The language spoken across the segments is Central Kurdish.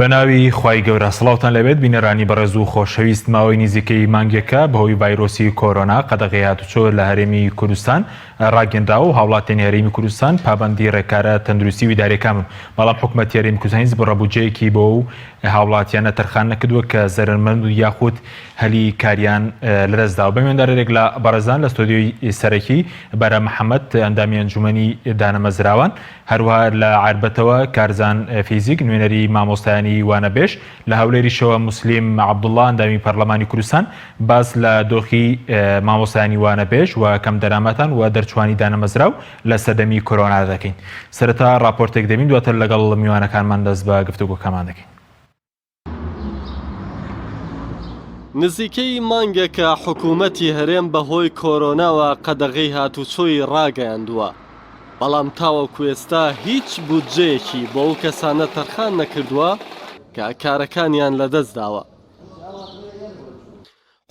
بەناوی خوای گەورە سڵاوتان لێبێت بینەرانی بەڕێز و خۆشەویست ماوەی نزیکەی مانگێکە بەهۆی ڤایرۆسی کۆرۆنا قەدەغەی هاتوچۆ لە هەرێمی کوردستان ڕاگەنراوە و هاوڵاتیانی هەرێمی کوردستان پابەندی ڕێکارە تەندروستی و ئیداریەکان بن بەڵام حکومەتی هەرێمی کوردستان هیچ بڕە بودجەیەکی بۆ ئەو هاوڵاتیانە تەرخان نەکردووە کە زەرەرمەند و یاخود هەلی کاریان لەدەستداوە. بە میواندارێک لە بەڕێزان لە ستۆدیۆی سەرەکی بەرە محەممەد ئەندامی ئەنجومەنی دانەمەزراوان، هەروەها لە عەربەتەوە کارزان فیزیک نوێنەری مامۆستایانی وانەبێژ، لە هەولێریشەوە موسلیم عەبدوڵڵا ئەندامی پەرلەمانی کوردستان باس لە دۆخی مامۆستایانی وانەبێژ و کەمدەرامەتان و دەرچوانی دانەمەزراو لە سەردەمی کۆرۆنا دەکەین. سەرەتا ڕاپۆرتێک دەبین دواتر لەگەڵ میوانەکانمان دەست بە گفتوگۆکەمان دەکەین. نزیکەی مانگێکە حکوومەتی هەرێم بەهۆی کۆرۆناوە قەدەغەی هاتوچۆی ڕاگەیاندووە، بەڵام تاوەکو ئێستا هیچ بودجەیەکی بۆ ئەو کەسانە تەرخان نەکردووە کە کارەکانیان لەدەستداوە.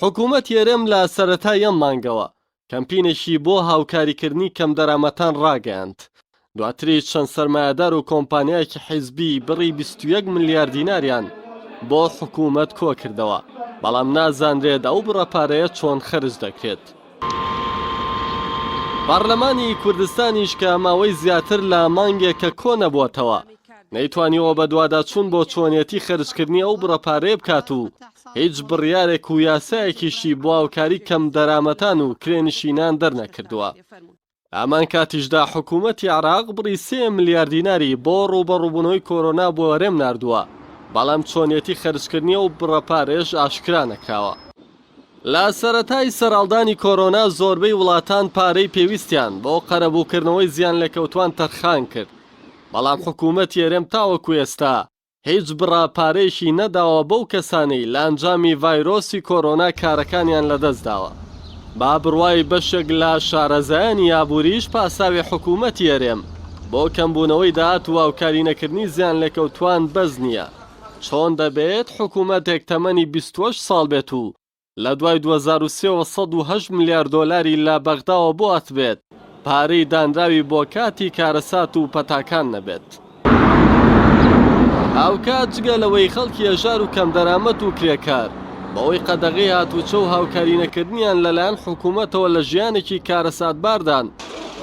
حکوومەتی هەرێم لە سەرەتای ئەم مانگەوە کەمپینێکی بۆ هاوکاریکردنی کەمدەرامەتان ڕاگەیاند، دواتریش چەند سەرمایەدار و کۆمپانیایەکی حیزبی بڕی 21 ملیار دیناریان بۆ حکوومەت کۆکردەوە، بەڵام نازانرێت ئەو بڕە پارەیە چۆن خەرج دەکرێت. پەرلەمانی کوردستانیش کە ماوەی زیاتر لە مانگێکە کۆنەبووەتەوە، نەیتوانیوە بەدواداچوون بۆ چۆنیەتی خەرجکردنی ئەو بڕە پارەیە بکات و هیچ بڕیارێک و یاسایەکیشی بۆ هاوکاری کەمدەرامەتان و کرێنشینان دەرنەکردووە. لە هەمان کاتیشدا حکوومەتی عێراق بڕی سێ ملیار دیناری بۆ ڕووبەڕووبوونەوەی کۆرۆنا بۆ هەرێم ناردووە، بەڵام چۆنیەتی خەرجکردنی ئەو بڕە پارەیەش ئاشکرا نەکراوە. لە سەرەتای سەرهەڵدانی کۆرۆنا زۆربەی وڵاتان پارەی پێویستیان بۆ قەرەبووکردنەوەی زیانلێکەوتووان تەرخان کرد، بەڵام حکوومەتی هەرێم تاوەکو ئێستا هیچ بڕە پارەیەکی نەداوە بەو کەسانەی لە ئەنجامی ڤایرۆسی کۆرۆنا کارەکانیان لەدەستداوە. بە بڕوای بەشێک لە شارەزایانی ئابووریش پاساوی حکوومەتی هەرێم بۆ کەمبوونەوەی داهات و هاوکارینەکردنی زیانلێکەوتووان بەس نییە. چۆن دەبێت حکوومەتێک تەمەنی 28 ساڵ بێت و لە دوای 2003 وە 108 ملیار دۆلاری لە بەغداوە بۆ هاتبێت، پارەی دانراوی بۆ کاتی کارەسات و پەتاکان نەبێت. هاوکات جگە لەوەی خەڵکی هەژار و کەمدەرامەت و کرێکار بەهۆی قەدەغەی هاتوچۆ و هاوکارینەکردنیان لەلایەن حکومەتەوە لە ژیانێکی کارەساتباردان،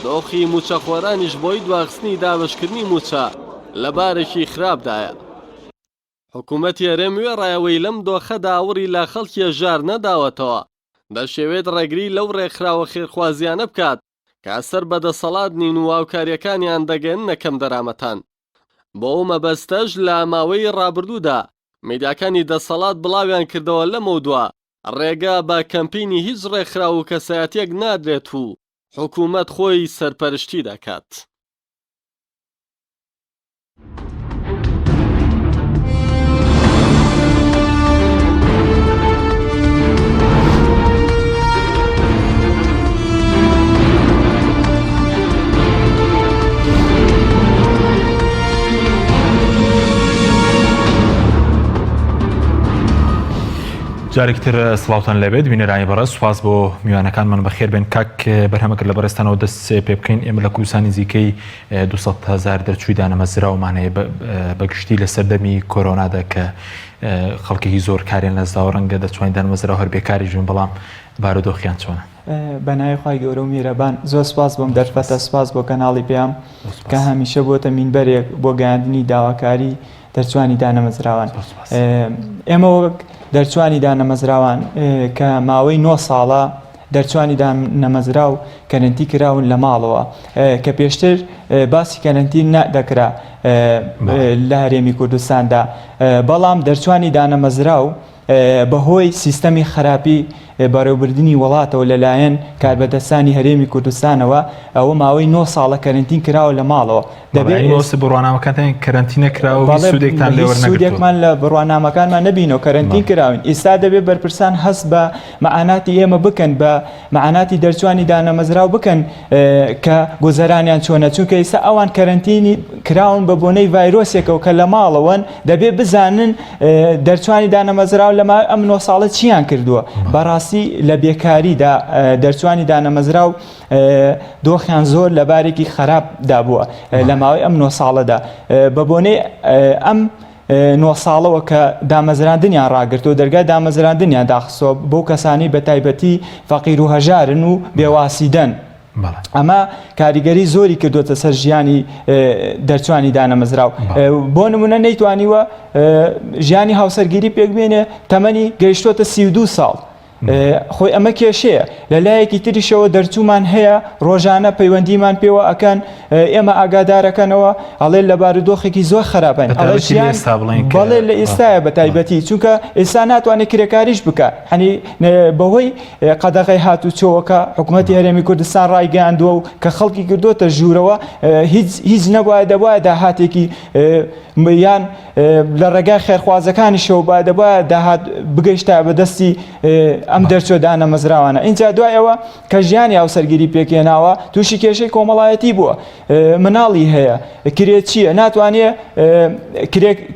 دۆخی موچەخۆرانیش بۆی دواخستنی دابەشکردنی موچە لە بارێکی خراپدایە. حکومەتی هەرێم وێڕای ئەوەی لەم دۆخەدا ئاوڕی لە خەڵکی هەژار نەداوەتەوە، دەشیەوێت ڕێگری لەو ڕێکخراوە خێرخوازییانە بکات کە سەر بە دەسەڵات نین و هاوکارییەکانیان دەگەیەننە کەمدەرامەتان. بۆ ئەو مەبەستەش لە ماوەی ڕابردوودا میدیاکانی دەسەڵات بڵاویان کردەوە لەمەودوا ڕێگە بە کەمپینی هیچ ڕێکخراو و کەسایەتییەک نادرێت و حکومەت خۆی سەرپەرشتی دەکات. جارێکی تر سڵاوتان لێبێت بینەرانی بەڕێز سوپاس بۆ میوانەکانمان بەخێر بێن کاک بەرهەمەکە لە بەڕێزتانەوە دەست پێ بکەین ئێمە لە کوردستان نزیکەی 200 هەزار دەرچووی دانەمەزراومان هەیە بە گشتی لە سەردەمی کۆرۆنادا کە خەڵکێکی زۆر کاریان لەدەستداوە ڕەنگە دەرچوانی دانەمەزراو هەر بێکاریش بن بەڵام بارودۆخیان چۆنە؟ بە ناوی خوای گەورە و میهرەبان زۆر سپاس بۆم دەرفەتە سپاس بۆ کەناڵی پەیام کە هەمیشە بۆتە مینبەرێک بۆ گەیاندنی داواکاری دەرچوانی دانەمەزراوان ئێمە وەک دەرچوانی دانەمەزراوان کە ماوەی نۆ ساڵە دەرچوانی دانەمەزراو کەرەنتی کراون لە ماڵەوە کە پێشتر باسی کەرەنتین دەکرا لە هەرێمی کوردستاندا بەڵام دەرچوانی دانەمەزراو بەهۆی سیستەمی خراپی بەڕێوبردنی وڵاتەوە لەلایەن کاربەدەستانی هەرێمی کوردستانەوە ئەوە ماوەی نۆ ساڵە کەرەنتین کراوە لە ماڵەوە دەبێت بڕوانامەکانتان کەرەنتینە کراوە بەڵێ سوودێکتان لێ وەرنەگرتووە سوودێکمان لە بڕوانامەکانمان نەبینەوە کەرەنتین کراوین ئیستا دەبێت بەرپرسان هەست بە مەعاناتی ئێمە بکەن بە مەعاناتی دەرچوانی دانەمەزراو بکەن کە گوزەرانیان چۆنە چونکە ئیستا ئەوان کەرەنتینی کراون بە بۆنەی ڤایرۆسێکەوە کە لە ماڵەوەن دەبێت بزانن دەرچوانی دانەمەزراو لە ماوەی ئەم نۆ ساڵە چیان کردووە بەڕاستی لە بێکاریدا دەرچوانی دانەمەزراو دۆخیان زۆر لە بارێکی خراپدا بووە لە ماوەی ئەم نۆ ساڵەدا بە بۆنەی ئەم. نۆ ساڵەوە کە دامەزراندنیان ڕاگرتووە، دەرگای دامەزراندنیان داخستووە بەو کەسانەی بە تایبەتی فەقیر و هەژارن و بێواسیدەن. ئەمە کاریگەری زۆری کردوتە سەر ژیانی دەرچوانی دانەمەزراو بۆ نمونە نەیتوانیوە ژیانی هاوسەرگیری پێکبێنێ تەمەنی گەیشتۆتە 32 ساڵ خۆی ئەمە کێشەیە لە لایەکی تریشەوە دەرچوومان هەیە ڕۆژانە پەیوەندیمان پێوە ئەکەن ئێمە ئاگادارەکەنەوە ئەڵێ لە بارودۆخێکی زۆر خراپن بەڵێ لە ئێستاە بە تایبەتی چونکە ئێستا ناتوانێت کرێکاریش بکە هەنی بەهۆی قەدەغەی هاتوچۆوەکە حکوومەتتی هەرێمی کوردستان ڕایگەیاندووە و کە خەڵکی کردوتە ژوورەوە هیچ هیچ نەبوایە دەبایە داهاتێکی یان لە ڕێگای خێرخوازەکانیشەوە با دەبایە داهات بگەیشتایە بە دەستی ئەم دەرچوە دانەمەزراوانە ئینجا دوای ئەوە کە ژیانی هاوسەرگیری پێکهێناوە تووشی کێشەی کۆمەڵایەتی بووە مناڵی هەیە کرێچییە ناتوانێ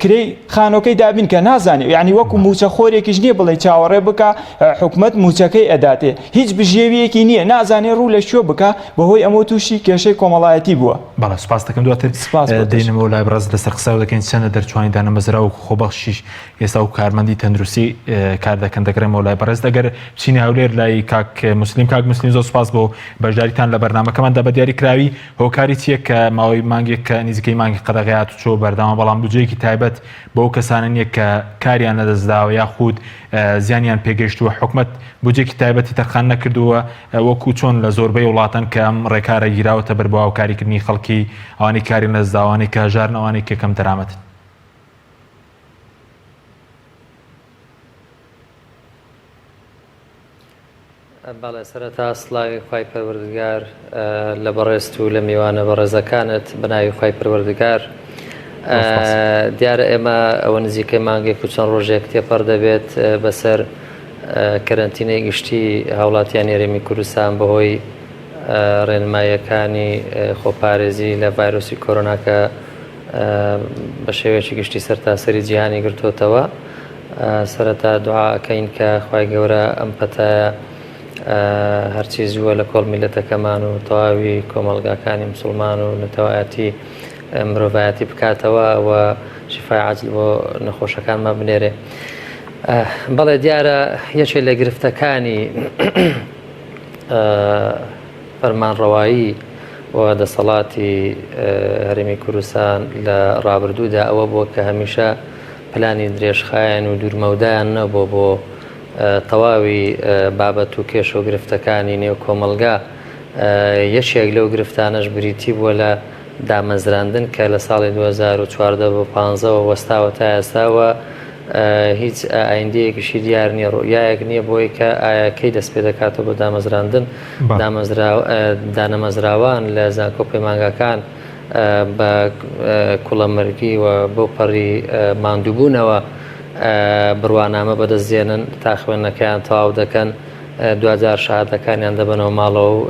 کرێی خانۆکەی دابین کە نازانێ یعنی وەکو موچە خۆرێکیش نییە بڵێ چاوەڕێ بکە حکومت موچەکەی ئەداتێ هیچ بژێویەکی نییە نازانێ ڕوو لە کوێ بکە بەهۆی ئەمە تووشی کێشەی کۆمەڵایەتی بووە. بەڵێ سوپاست دەکەم دواتر سپاس بۆ تۆش. دێینەوە لای بەڕێزت لەسەر قسە دەکەین چەندە دەرچوانی دانەمەزراو و خۆبەخشیش ئێستا و کارمەندی تەندروستی کار دەکەن دەگەڕێمەوە لای بەڕێزت ئەگەر بچینە هەولێر لای کاک موسلیم کاک موسلیم زۆر سوپاس بۆ بەشداریتان لە بەرنامەکەماندا بە دیاری کراوی هۆکاری چییە کە ماوەی مانگێک کە نزیکەی مانگی قەدەغەی هاتوچۆ بەردەوامە بەڵام بودجەیەکی تایبەت بەو کەسانە نییە کە کاریان لەدەستداوە یاخود زیانیان پێگەیشتووە حکومەت بودجەیەکی تایبەتی تەرخان نەکردووە وەکو چۆن لە زۆربەی وڵاتان کە ئەم ڕێکارە گیراوەتە بەر بۆ هاوکاریکردنی خەڵکی ئەوانەی کاریان لەدەستداوە ئەوانەی کە هەژارن ئەوانەی کە کەم دەرامەتن. بەڵێ سەرەتا سڵاوی خوای پەروەردگار لە بەڕێزت و لە میوانە بەڕێزەکانت بە ناوی خوای پەروەردگار دیارە ئێمە ئەوە نزیکەی مانگێک و چەند ڕۆژێک تێپەڕ دەبێت بەسەر کەرەنتینەی گشتی هاوڵاتیانی هەرێمی کوردستان بەهۆی ڕێنماییەکانی خۆپارێزی لە ڤایرۆسی کۆرۆنا کە بە شێوەیەکی گشتی سەرتاسەری جیهانی گرتوتەوە سەرەتا دوعا ئەکەین کە خوای گەورە ئەم پەتایە هەرچی زووە لە کۆڵ میلەتەکەمان و تەواوی کۆمەڵگاکانی مسلمان و نەتەوایەتی مرۆڤایەتی بکاتەوە و شفای عاجل بۆ نەخۆشەکانمان بنێرێ. بەڵێ دیارە یەکێ لە گرفتەکانی فەرمانڕەوایی و دەسەڵاتی هەرێمی کوردستان لە ڕابردوودا ئەوە بووە کە هەمیشە پلانی درێژخایەن و دوورمەودایان نەبووە بۆ تەواوی بابەت و کێشە و گرفتەکانی نێو کۆمەڵگا یەکێک لەو گرفتانەش بریتی بووە لە دامەزراندن کە لە ساڵی 2014 بۆ 15 وەستاوە تا ئێستا و هیچ ئایندەیەکیشی دیار نییە ڕوئیایەک نییە بۆی کە ئایا کەی دەست پێ دەکاتەوە بۆ دامەزراندن دانەمەزراوان لە زانکۆ پەیمانگاکان بە کوڵەمەرگی و بەو پەڕی ماندووبوونەوە بڕوانامە بەدەست دێنن تا خوێندنەکەیان تەواو دەکەن دواجار شەهادەکانیان دەبەنەوە ماڵەوە و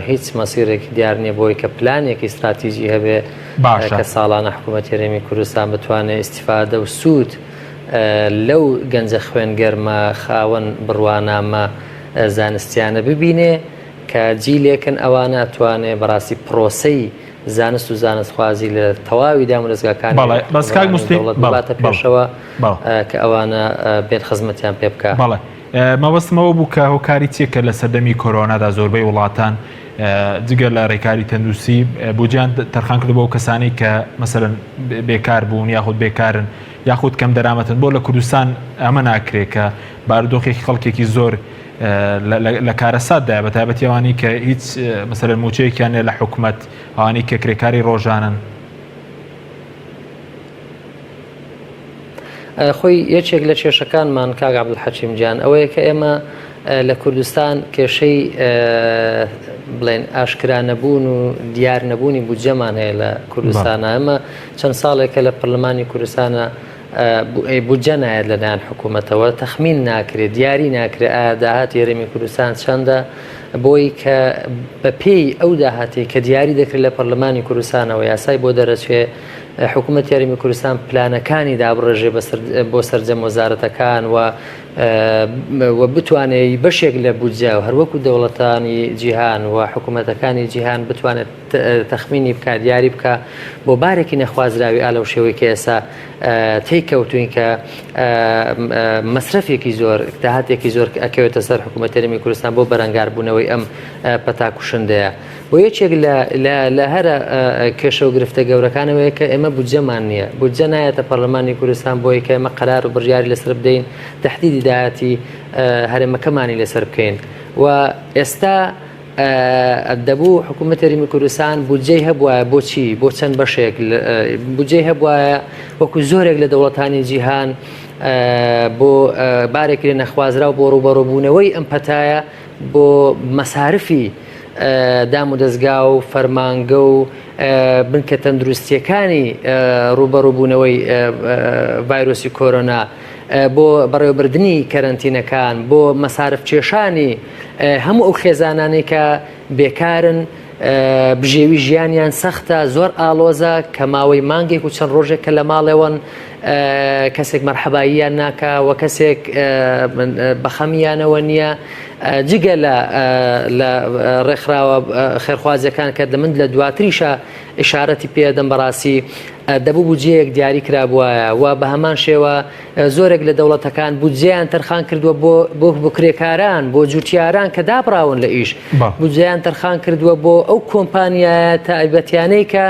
هیچ مەسیرێکی دیار نییە بۆی کە پلانێکی ستراتیژی هەبێ باشە کە ساڵانە حکوومەتی هەرێمی کوردستان بتوانێت ئیستیفادە و سوود لەو گەنجە خوێنگەرمە خاوەن بڕوانامە زانستیانە ببینێ کە جیلێکن ئەوانە توانێ بەڕاستی پرۆسەی زانست و زانستخوازی لە تەواوی دامودەزگاکانی بەڵێ بەس کاک موسلیم دەوڵەت بەڵێ بباتە بەڵێ پێشەوە بەڵێ کە ئەوانە بێن خزمەتیان پێ بکا. بەڵێ مەبەستم ئەوە بوو کە هۆکاری چییە کە لە سەردەمی کۆرۆنادا زۆربەی وڵاتان جگە لە ڕێکاری تەندروستی بودجەیان تەرخان کردو بۆ ئەو کەسانەی کە مەسەلەن بێکار بوون یاخود بێکارن یاخود کەم دەرامەتن بۆ لە کوردستان ئەمە ناکرێ کە بارودۆخێکی خەڵکێکی زۆر لە کارەساتدایە بە تایبەتی ئەوانەی کە هیچ مەسەلەن مووچەیەکیان نیە لە حکومەت ئەوانەی کە کرێکاری ڕۆژانن. خۆی یەکێک لە کێشەکانمان کاک عەبدولحەکیم گیان ئەوەیە کە ئێمە لە کوردستان کێشەی بڵێن ئاشکرا نەبوون و دیار نەبوونی بودجەمان هەیە لە کوردستانە ئەمە چەند ساڵێکە لە پەرلەمانی کوردستانە بودجە نایەت لەلایەن حکوومەتەوە تەخمین ناکرێت دیاری ناکرێت ئایا داهاتی هەرێمی کوردستان چەندە بۆی کە بەپێی ئەو داهاتەی کە دیاری دەکرێت لە پەرلەمانی کوردستانەوە یاسای بۆ دەرەچێ. حکوومەتی هەرێمی کوردستان پلانەکانی دابڕێژێ بۆ سەرجەم وەزارەتەکان و و بتوانێت بەشێک لە بودجە و هەروەکو دەوڵەتانی جیهان و حکوومەتەکانی جیهان بتوانێت تەخمینی بکا دیاری بکا بۆ بارێکی نەخوازراوی ئا لەو شێوەی کە ئێستا تێی کەوتوین کە مەسرەفێکی زۆر داهاتێکی زۆر ئەکەوێتە سەر حکوومەت هەرێمی کوردستان بۆ بەرەنگاربوونەوەی ئەم پەتا کوشندەیە بۆ یەکێک لە هەرە کێشە و گرفتە گەورەکانەوەیە کە ئێمە بودجەمان نییە بودجە نایەتە پەرلەمانی کوردستان بۆی کە ئێمە قەرار و بڕیاری لەسەر بدەین تهدیدی داهاتی هەرێمەکەمانی لەسەر بکەین و ئێستا دەبوو حکوومەت هەرێمی کوردستان بودجەی هەبوایە بۆچی بۆ چەند بەشێک بودجەی هەبوایە وەکو زۆرێک لە دەوڵەتانی جیهان بۆ بارێک لە نەخوازراو بۆ ڕووبەڕووبوونەوەی ئەم پەتایە بۆ مەسارفی دام و دەستگا و فەرمانگە و بنکە تەندروستیەکانی ڕووبەڕووبوونەوەی ڤایرۆسی کۆرۆنا بۆ بەڕێوەبردنی کەرەنتینەکان بۆ مەسارف کێشانی هەموو ئەو خێزانانەی کە بێکارن بژێوی ژیانیان سەختە زۆر ئاڵۆزە کە ماوەی مانگێک و چەند ڕۆژێک کە لە ماڵێوەن کەسێک مەرحەباییان ناکە و کەسێک بەخەمیانەوە نییە جگە لە لە ڕێکخراوە خێرخوازیەکان کە دەمن لە دواتریشە ئشارەتی پێدەم بەڕاستی دەبوو بودجەیەک دیاری کرابوایە و بە هەمان شێوە زۆرێک لە دەوڵەتەکان بودجەیان تەرخان کردووە بۆ بۆ بۆ کرێکاران بۆ جوتیاران کە دابڕاون لە ئیش بودجەیان تەرخان کردووە بۆ ئەو کۆمپانیایە تایبەتیانەی کە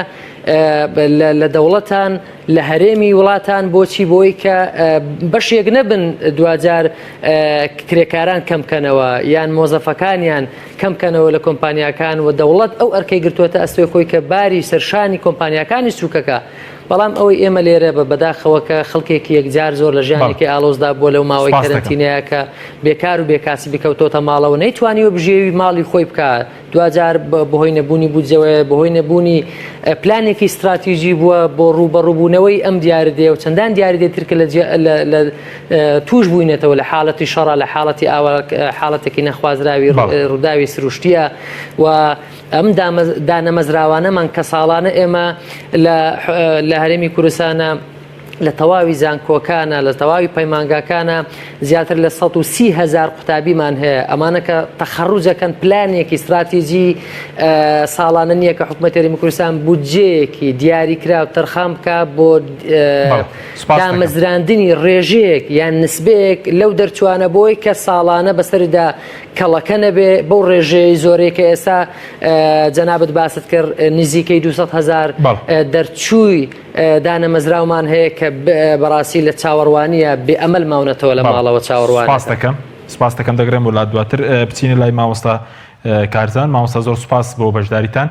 لە دەوڵەتان لە هەرێمی وڵاتان بۆچی بۆی کە بەشێک نەبن دواجار کرێکاران کەم کەنەوە یان مۆزەفەکانیان کەم کەنەوە لە کۆمپانیاکان و دەوڵەت ئەو ئەرکەی گرتووەتە ئەستۆی خۆی کە باری سەرشانی کۆمپانیاکانی سووکەکە بەڵام ئەوەی ئێمە لێرە بە بەداخەوە کە خەڵکێکی یەکجار زۆر لە ژیانێکی ئاڵۆزدا بووە لەو ماوەی کەرەنتینەیە کە بێکار و بێکاسی بکەوتۆتە ماڵەوە نەیتوانیوە بژێوی ماڵی خۆی بکات دواجار بەهۆی نەبوونی بودجەوەیە، بەهۆی نەبوونی پلانێکی ستراتیژی بووە بۆ ڕووبەڕووبوونەوەی ئەم دیاردەیە و چەندان دیاردەی تر کە لە تووش بووینەتەوە لە حاڵەتی شەڕە لە حاڵەتی ئاوا حاڵەتێکی نەخوازراوی ڕووداوی سروشتیە و ئەم دانەمەزراوانەمان کە ساڵانە ئێمە لە هەرێمی کوردستانە لە تەواوی زانکۆکانە لە تەواوی پەیمانگاکانە زیاتر لە 130 هزار قوتابیمان هەیە ئەمانە کە تەخەڕوجەکەن پلانێکی استراتیژی ساڵانە نییە کە حکوومەت هەرێمی کوردستان بودجەیەکی دیاریکراو تەرخان بکە بۆ دامەزراندنی ڕێژەیەک یان نسبەیەک لەو دەرچوانە بۆی کە ساڵانە بەسەردا کەڵەکە نەبێ بەو ڕێژەیە زۆرەی کە ئێستا جەنابت باست کرد نزیکەی 200 هزار دەرچووی دانەمەزراومان هەیە کە بەڕاستی لە چاوەڕوانیە بێ ئەمەل ماونەتەوە لە ماڵەوە چاوەڕوان. سپاست دەکەم سپاست دەکەم دەگرم بۆ لات دواتر بچینە لای مامۆستا کارزان مامۆستا زۆر سپاس بۆ بەشداریتان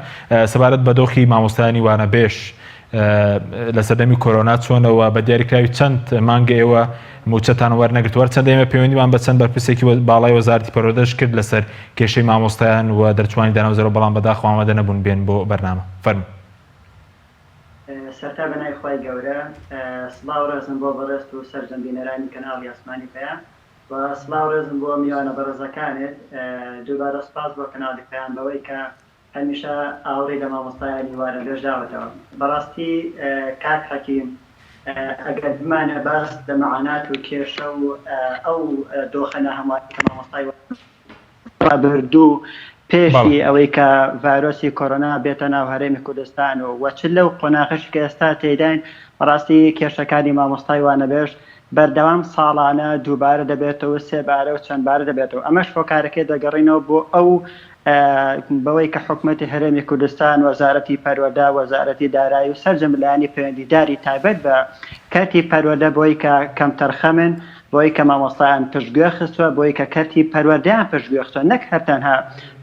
سەبارەت بە دۆخی مامۆستایانی وانەبێژ لە سەردەمی کۆرۆنا چۆنەوە بە دیاریکراوی چەند مانگە ئێوە موچەتان وەرنەگرتووە هەرچەندە ئێمە پەیوەندیمان بە چەند بەرپرسێکی باڵای وەزارەتی پەروەردەش کرد لەسەر کێشەی مامۆستایان و دەرچوانی دانەمەزراوە بەڵام بەداخەوە ئامادە نەبوون بێن بۆ بەرنامە فەرموو. سەرتا بە ناوی خوای گەورە سڵاو ڕێزم بۆ بەڕێزت و سەرجەم بینەرانی کەناڵی ئاسمانی پەیام و سڵاو ڕێزم بۆ میوانە بەڕێزەکانت دووبارە سوپاس بۆ کەناڵی پەیام بەوەی کە هەمیشە ئاوڕی لە مامۆستایانی وانەبێژ داوەتەوە بەڕاستی کاک حەکیم ئەگەر بمانە باس لە مەعانات و کێشە و ئەو دۆخە ناهەموارەی کە مامۆستای ڕابردوو پێشی ئەوەی کە ڤایرۆسی کۆرۆنا بێتە ناو هەرێمی کوردستان و وە چ لەو قۆناغەشی کە ئێستا تێیداین بەڕاستی کێشەکانی مامۆستای وانەبێژ بەردەوام ساڵانە دووبارە دەبێتەوە سێبارە و چەندبارە دەبێتەوە ئەمەش هۆکارەکەی دەگەڕینەوە بۆ ئەو بەوەی کە حکومەتی هەرێمی کوردستان وەزارەتی پەروەردە وەزارەتی دارایی و سەرجەم لایەنی پەیوەندیداری تایبەت بە کەرتی پەروەردە بۆی کە کەمتەرخەمن بۆی کە مامۆستایان پشتگوێ خستوە، بۆی کە کەرتی پەروەردەیان پشتگوێ خستوە، نەک هەر تەنها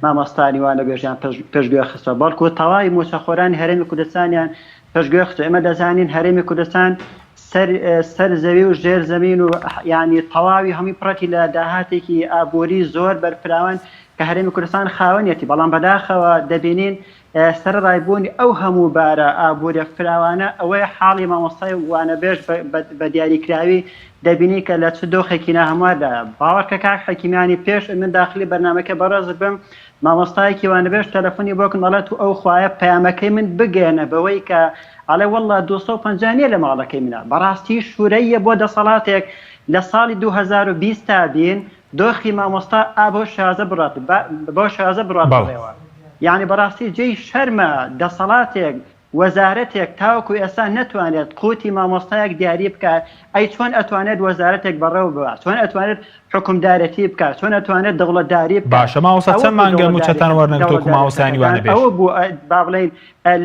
مامۆستایانی وانەبێژیان پشتگوێ خستوە، بەڵکو تەواوی موچەخۆرانی هەرێمی کوردستانیان پشتگوێ خستوە. ئێمە دەزانین هەرێمی کوردستان سەر سەر زەوی و ژێر زەمین و یانی تەواوی هەمووی پڕەتی لە داهاتێکی ئابووری زۆر بەرفراوان کە هەرێمی کوردستان خاوەنیەتی، بەڵام بەداخەوە دەبینین سەرەڕای بوونی ئەو هەموو بارە ئابووریە فراوانە، ئەوەیە حاڵی مامۆستای وانەبێژ بە دیاریکراوی دەبینی کە لە چ دۆخێکی ناهەمواردایە. باوەڕکە کاک حەکیمیانی پێش من داخلی بەرنامەکە بەڕێزت بم. مامۆستایەکی وانەبێژ تەلەفۆنی بۆ کردم ئەڵێ تو ئەو خوایە پەیامەکەی من بگەیەنە بەوەی کە ئەڵێ وەڵا 250 نیە لە ماڵەکەی منە بەڕاستی شورەییە بۆ دەسەڵاتێک لە ساڵی 2020 تا بین دۆخی مامۆستا ئا بەو شێوازە بڕات بەو شێوازە بڕات بەڵێ. بەڕێوە یانی بەڕاستی جێی شەرمە دەسەڵاتێک وەزارەتێک تاوەکو ئێستا نەتوانێت قوتی مامۆستایەک دیاری بکات، ئەی چۆن ئەتوانێت وەزارەتێک بەڕێوە ببات، چۆن ئەتوانێت حوکمدارێتی بکات، چۆن ئەتوانێت دەوڵەتداری بکات، باشە مامۆستا ئەوە چەند بوو مانگە موچەتان دەوڵەتداریەکە وەرنەگرتوە وەکو مامۆستایانی دەوڵەتدارێتەکەتان، وانەبێژ؟ ئەوە بوو با بڵێین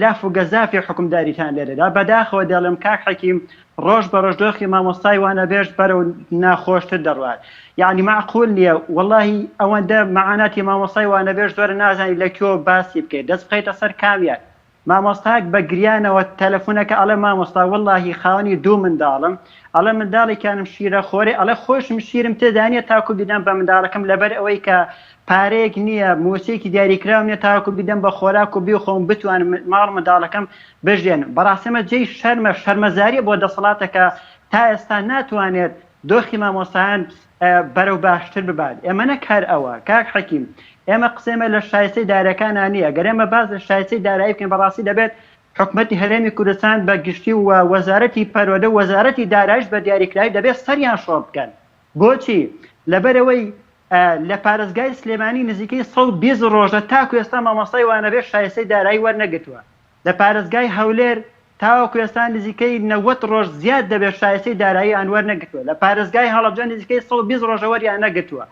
لاف و گەزافی حوکمداریتان لێدەدا، بەداخەوە دەڵێم کاک حەکیم ڕۆژ بە ڕۆژ دۆخی مامۆستای وانەبێژ بەرەو ناخۆشتر دەڕوات، یەعنی مەعقول نیە وەڵاهی ئەوەندە مەعاناتی مامۆستای وانەبێژ زۆرە نازانی لە کوێوە باسی بکەیت دەست بخەیتە سەر کامیان، مامۆستایەک بە گریانەوە تەلەفونەکە ئەڵێ مامۆستا وەڵاهی خاوەنی دوو منداڵم ئەڵێ منداڵێکیانم شیرە خۆرێ ئەڵێ خۆشم شیرم تێدا نیە تاکو بیدەم بە منداڵەکەم لەبەر ئەوەی کە پارەیەک نییە موچەیەکی دیاریکراو نیە تاکو بیدەم بە خۆراک و بیخۆم بتوانم ماڵ منداڵەکەم بژێنم بەڕاستی ئەمە جێی شەرمە شەرمەزاریە بۆ دەسەڵاتەکە تا ئێستا ناتوانێت دۆخی مامۆستایان بەرەو باشتر ببات ئێمە نەک هەر ئەوە کاک حەکیم ئێمە قسەی لە شایستەی دارەکانا نییە گەر ئێمە باس لە شایستەی دارایی بکەین بەڕاستی دەبێت حکومەتی هەرێمی کوردستان بە گشتی و وەزارەتی پەروەردە و وەزارەتی دارایش بە دیاریکراوی دەبێت سەریان شۆڕ بکەن بۆچی لەبەرئەوەی لە پارێزگای سلێمانی نزیکەی 120 ڕۆژە تاکو ئێستا مامۆستای وانەبێژ شایستەی دارایی وەرنەگرتووە لە پارێزگای هەولێر تاوەکو ئێستا نزیکەی 90 ڕۆژ زیاد دەبێت شایستەی داراییان وەرنەگرتووە، لە پارێزگای هەڵەبجە نزیکەی 120 ڕۆژە وەریان نەگرتووە،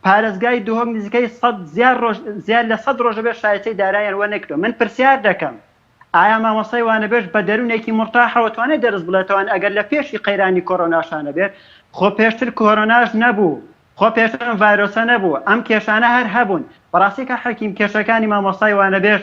پارێزگای دهۆک نزیکەی سەد زیاد ڕۆژ زیاد لە سەد ڕۆژ دەبێت شایستەی داراییان وەرنەگرتووە، من پرسیار دەکەم ئایا مامۆستای وانەبێژ بە دەروونێکی مورتاحەوە توانێت دەرس بڵێتەوە ئەگەر لە پێشی قەیرانی کۆرۆناشا نەبێت، خۆ پێشتر کۆرۆناش نەبوو، خۆ پێشتر ئەم ڤایرۆسە نەبوو ئەم کێشانە هەر هەبوون بەڕاستی کاک حەکیم کێشەکانی مامۆستای وانەبێژ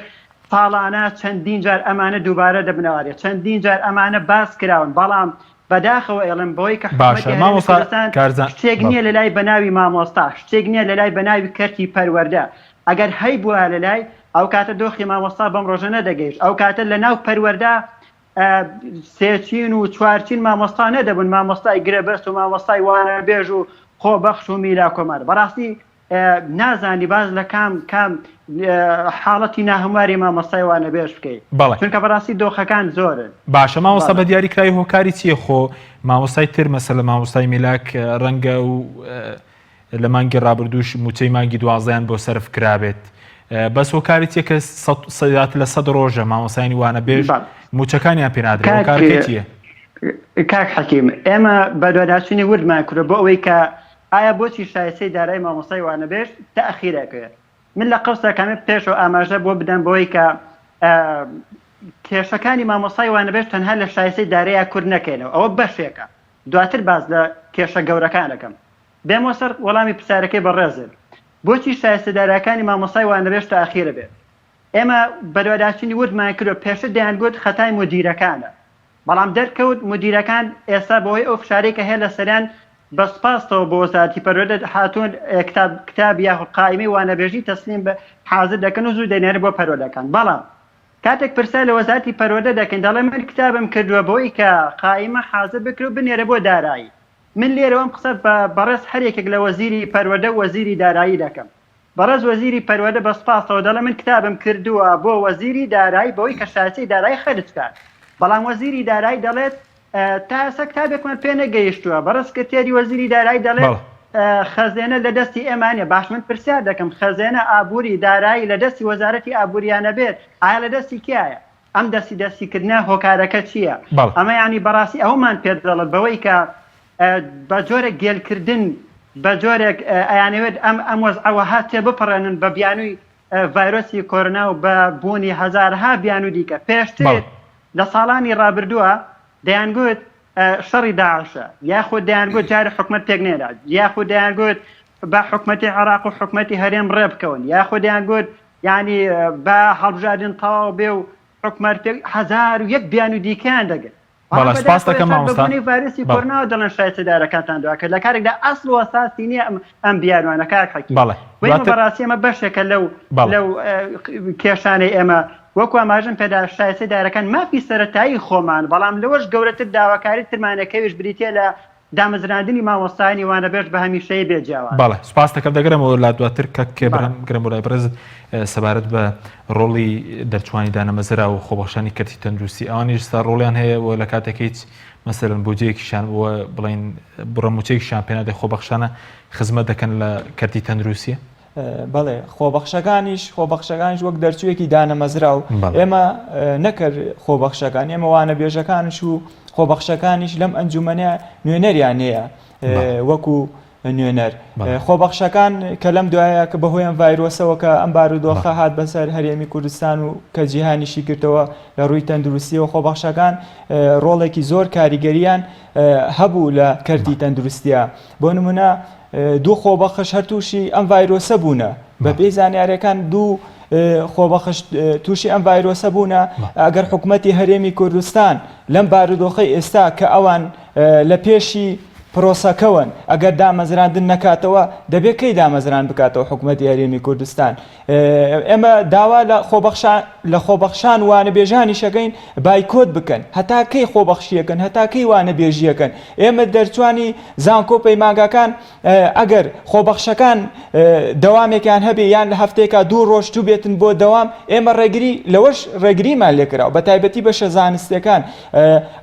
ساڵانە چەندین جار ئەمانە دووبارە دەبنەوارێ چەندین جار ئەمانە باس کراون بەڵام بەداخەوە ئێڵێم بەوەی کە باشە حکومەتی هەرێمی مامۆستا کوردستان کارزان شتێک بەڵێ. نییە لەلای بەناوی مامۆستا شتێک نییە لەلای بەناوی کەرتی پەروەردە ئەگەر هەیبوایە لەلای ئەو کاتە دۆخی مامۆستا بەم ڕۆژە نەدەگەیشت ئەو کاتە لەناو پەروەردە سێ چین و چوار چین مامۆستا نەدەبوون، مامۆستای گرێبەست و مامۆستای وانەبێژ و خۆبەخش و میلاکۆمار. بەڕاستی نازانی باس لە کام کام حاڵەتی ناهەمواری مامۆستای وانەبێژ بکەی. بەڵێ. چونکە بەڕاستی دۆخەکان زۆرن. باشە مامۆستا بەڵێ. بە دیاریکراوی هۆکاری چییە خۆ مامۆستای تر مەسەلە مامۆستای میلاک ڕەنگە و لە مانگی ڕابردووش مووچەی مانگی دوازدەیان بۆ سەرف کرابێت بەس هۆکاری چیە کە زیاتر لە سەد ڕۆژە مامۆستایانی وانەبێژ مووچەکانیان پێ نادرێت هۆکارەکەی چییە؟ کاک حەکیم ئێمە بەدواداچوونی وردمان کردووە بۆ ئەوەی کە ئایا بۆچی شایستەی دارایی مامۆستای وانەبێژ تەئخیر ئەکرێت من لە قەوسا کامێ پێشەوە ئاماژە بۆ بدەم بەوەی کە کێشەکانی مامۆستای وانەبێژ تەنها لە شایستەی دارەیە کورت نەکەینەوە ئەوە بەشێکە دواتر باس لە کێشە گەورەکان ئەکەم بێمەوە سەر وەڵامی پرسیارەکەی بەڕێزت، بۆچی شایستە دارایەکانی مامۆستای وانەبێژ تاخیرە بێت؟ ئێمە بەدواداچونی وردمان کردوە، پێشتر دەیانگوت خەتای مودیرەکانە، بەڵام دەرکەوت مودیرەکان ئێستا بەهۆی ئەو فشارەی کە هەیە لەسەریان بە سوپاستەوە بۆ وەزارەتی پەروەردە هاتوون کتاب کتاب یاخود قائیمەی وانەبێژی تەسلیم بە حازر دەکەن و زوو دەینێرن بۆ پەروەردەکان، بەڵام کاتێک پرسیار لە وەزارەتی پەروەردە دەکەین دەڵێ من کتابم کردوە بەوەی کە قائیمە حازر بکرێ و بنێرە بۆ دارایی، من لێرەوە ئەم قسە بە بەڕێز هەر یەکێک لە وەزیری پەروەردە و وەزیری دارایی دەکەم. بەڕێز وەزیری پەروەردە بە سوپاسەوە دەڵێ من کتابم کردووە بۆ وەزیری دارایی بەوەی کە شایستەی دارایی خەرج بکات. بەڵام وەزیری دارایی دەڵێت تا ئێستا کتابێکمان پێ نەگەیشتووە. بەڕێز سکرتێری وەزیری دارایی دەڵێت خەزێنە لە دەستی ئێمە نییە. باش من پرسیار دەکەم خەزێنە، ئابووری، دارایی لە دەستی وەزارەتی ئابوورییا نەبێت ئایا لە دەستی کێیە؟ ئەم دەستی دەستی کردنە هۆکارەکە چییە؟ بەڵێ. ئەمە یانی بەڕاستی ئەوەمان پێ دەڵێت بەوەی کە بە جۆرێک گێل کردن بە جۆرێک ئەیانەوێت ئەم ئەم وەزعە وەها تێ بپەڕێنن بە بیانووی ڤایرۆسی کۆرۆنا و بە بوونی هەزارەها بیانوو دیکە. پێشتر بەڵێ. لە ساڵانی ڕابردووە دەیانگوت شەڕی داعشە یاخود دەیانگوت جارێ حکومەت پێک نێرا یاخود دەیانگوت با حکومەتی عێراق و حکومەتی هەرێم ڕێ بکەون یاخود دەیانگوت یانی با هەڵبژاردن تەواو بێ و حکومەت پێک 1001 بیانوو دیکەیان دەگرت. بەڵێ بەڵام سپاست بەداخەوە دەکەم ئێستا بە مامۆستا. بۆنەی ڤایرۆسی بەڵێ. کۆرۆناوە دەڵێن شایستەدارەکانتان دوا کرد لە کاتێکدا ئەسڵ و ئەساسی نییە ئەم ئەم بیانوانە کاک حەکیم. بەڵێ بۆیە ئێمە دواتر بەڕاستی ئەمە بەشێکە لەو بەڵێ. لەو کێشانەی ئێمە وەکو ئاماژەم پێدا شایستەدارەکان مافی سەرەتایی خۆمان بەڵام لەوەش گەورەتر داواکاری ترمانە کە ئەویش بریتییە لە. دامەزراندنی مامۆستایانی وانەبێژ بە هەمیشەیی بێ جیاواز. بەڵێ سوپاست دەکەم دەگەرێمەوە لات دواتر کاک بەڵێ. بەرهەم گرم بۆ لای بەڕێزت سەبارەت بە ڕۆڵی دەرچوانی دانەمەزراو و خۆبەخشانی کەرتی تەندروستی ئەوانیش ئێستا ڕۆڵیان هەیە و لە کاتێک هیچ مەسەلەن بودجەیەکیشیان و بڵێین بڕە مووچەیەکیشیان پێ نادەی خۆبەخشانە خزمەت دەکەن لە کەرتی تەندروستی؟ بەڵێ خۆبەخشەکانیش خۆبەخشەکانیش وەک دەرچوویەکی دانەمەزراو ئێمە نەکرد خۆبەخشەکان ئێمە وانەبێژەکانش و خۆبەخشەکانیش لەم ئەنجومەنە نوێنەریان هەیە وەکو نوێنەر خۆبەخشەکان کە لەم دوایە کە بەهۆی ئەم ڤایرۆسەوە کە ئەم بارودۆخە هات بەسەر هەرێمی کوردستان و کە جیهانیشی گرتەوە لە ڕووی تەندروستیەوە خۆبەخشەکان ڕۆڵێکی زۆر کاریگەریان هەبوو لە کەرتی تەندروستیە بۆ نمونە دوو خۆبەخش هەر تووشی ئەم ڤایرۆسە بوونە بەپێی زانیارەکان دوو خۆبەخش تووشی ئەم ڤایرۆسە بوونە ئەگەر حکوومەتی هەرێمی کوردستان لەم بارودۆخەی ئێستا کە ئەوان لە پێشی پرۆسەکەوەن ئەگەر دامەزراندن نەکاتەوە دەبێت کەی دامەزران بکاتەوە حکوومەتی هەرێمی کوردستان ئێمە داوا لە خۆبەخشان لە خۆبەخشان وانەبێژانیشەکەین بایکۆت بکەن هەتا کەی خۆبەخشیەکەن هەتا کەی وانەبێژیەکەن ئێمە دەرچوانی زانکۆ پەیمانگاکان ئەگەر خۆبەخشەکان دەوامێکیان هەبێ یان لە هەفتەیەکا دوو ڕۆژ چووبێتن بۆ دەوام ئێمە ڕێگری لەوەش ڕێگریمان لێکراوە بە تایبەتی بەشە زانستیەکان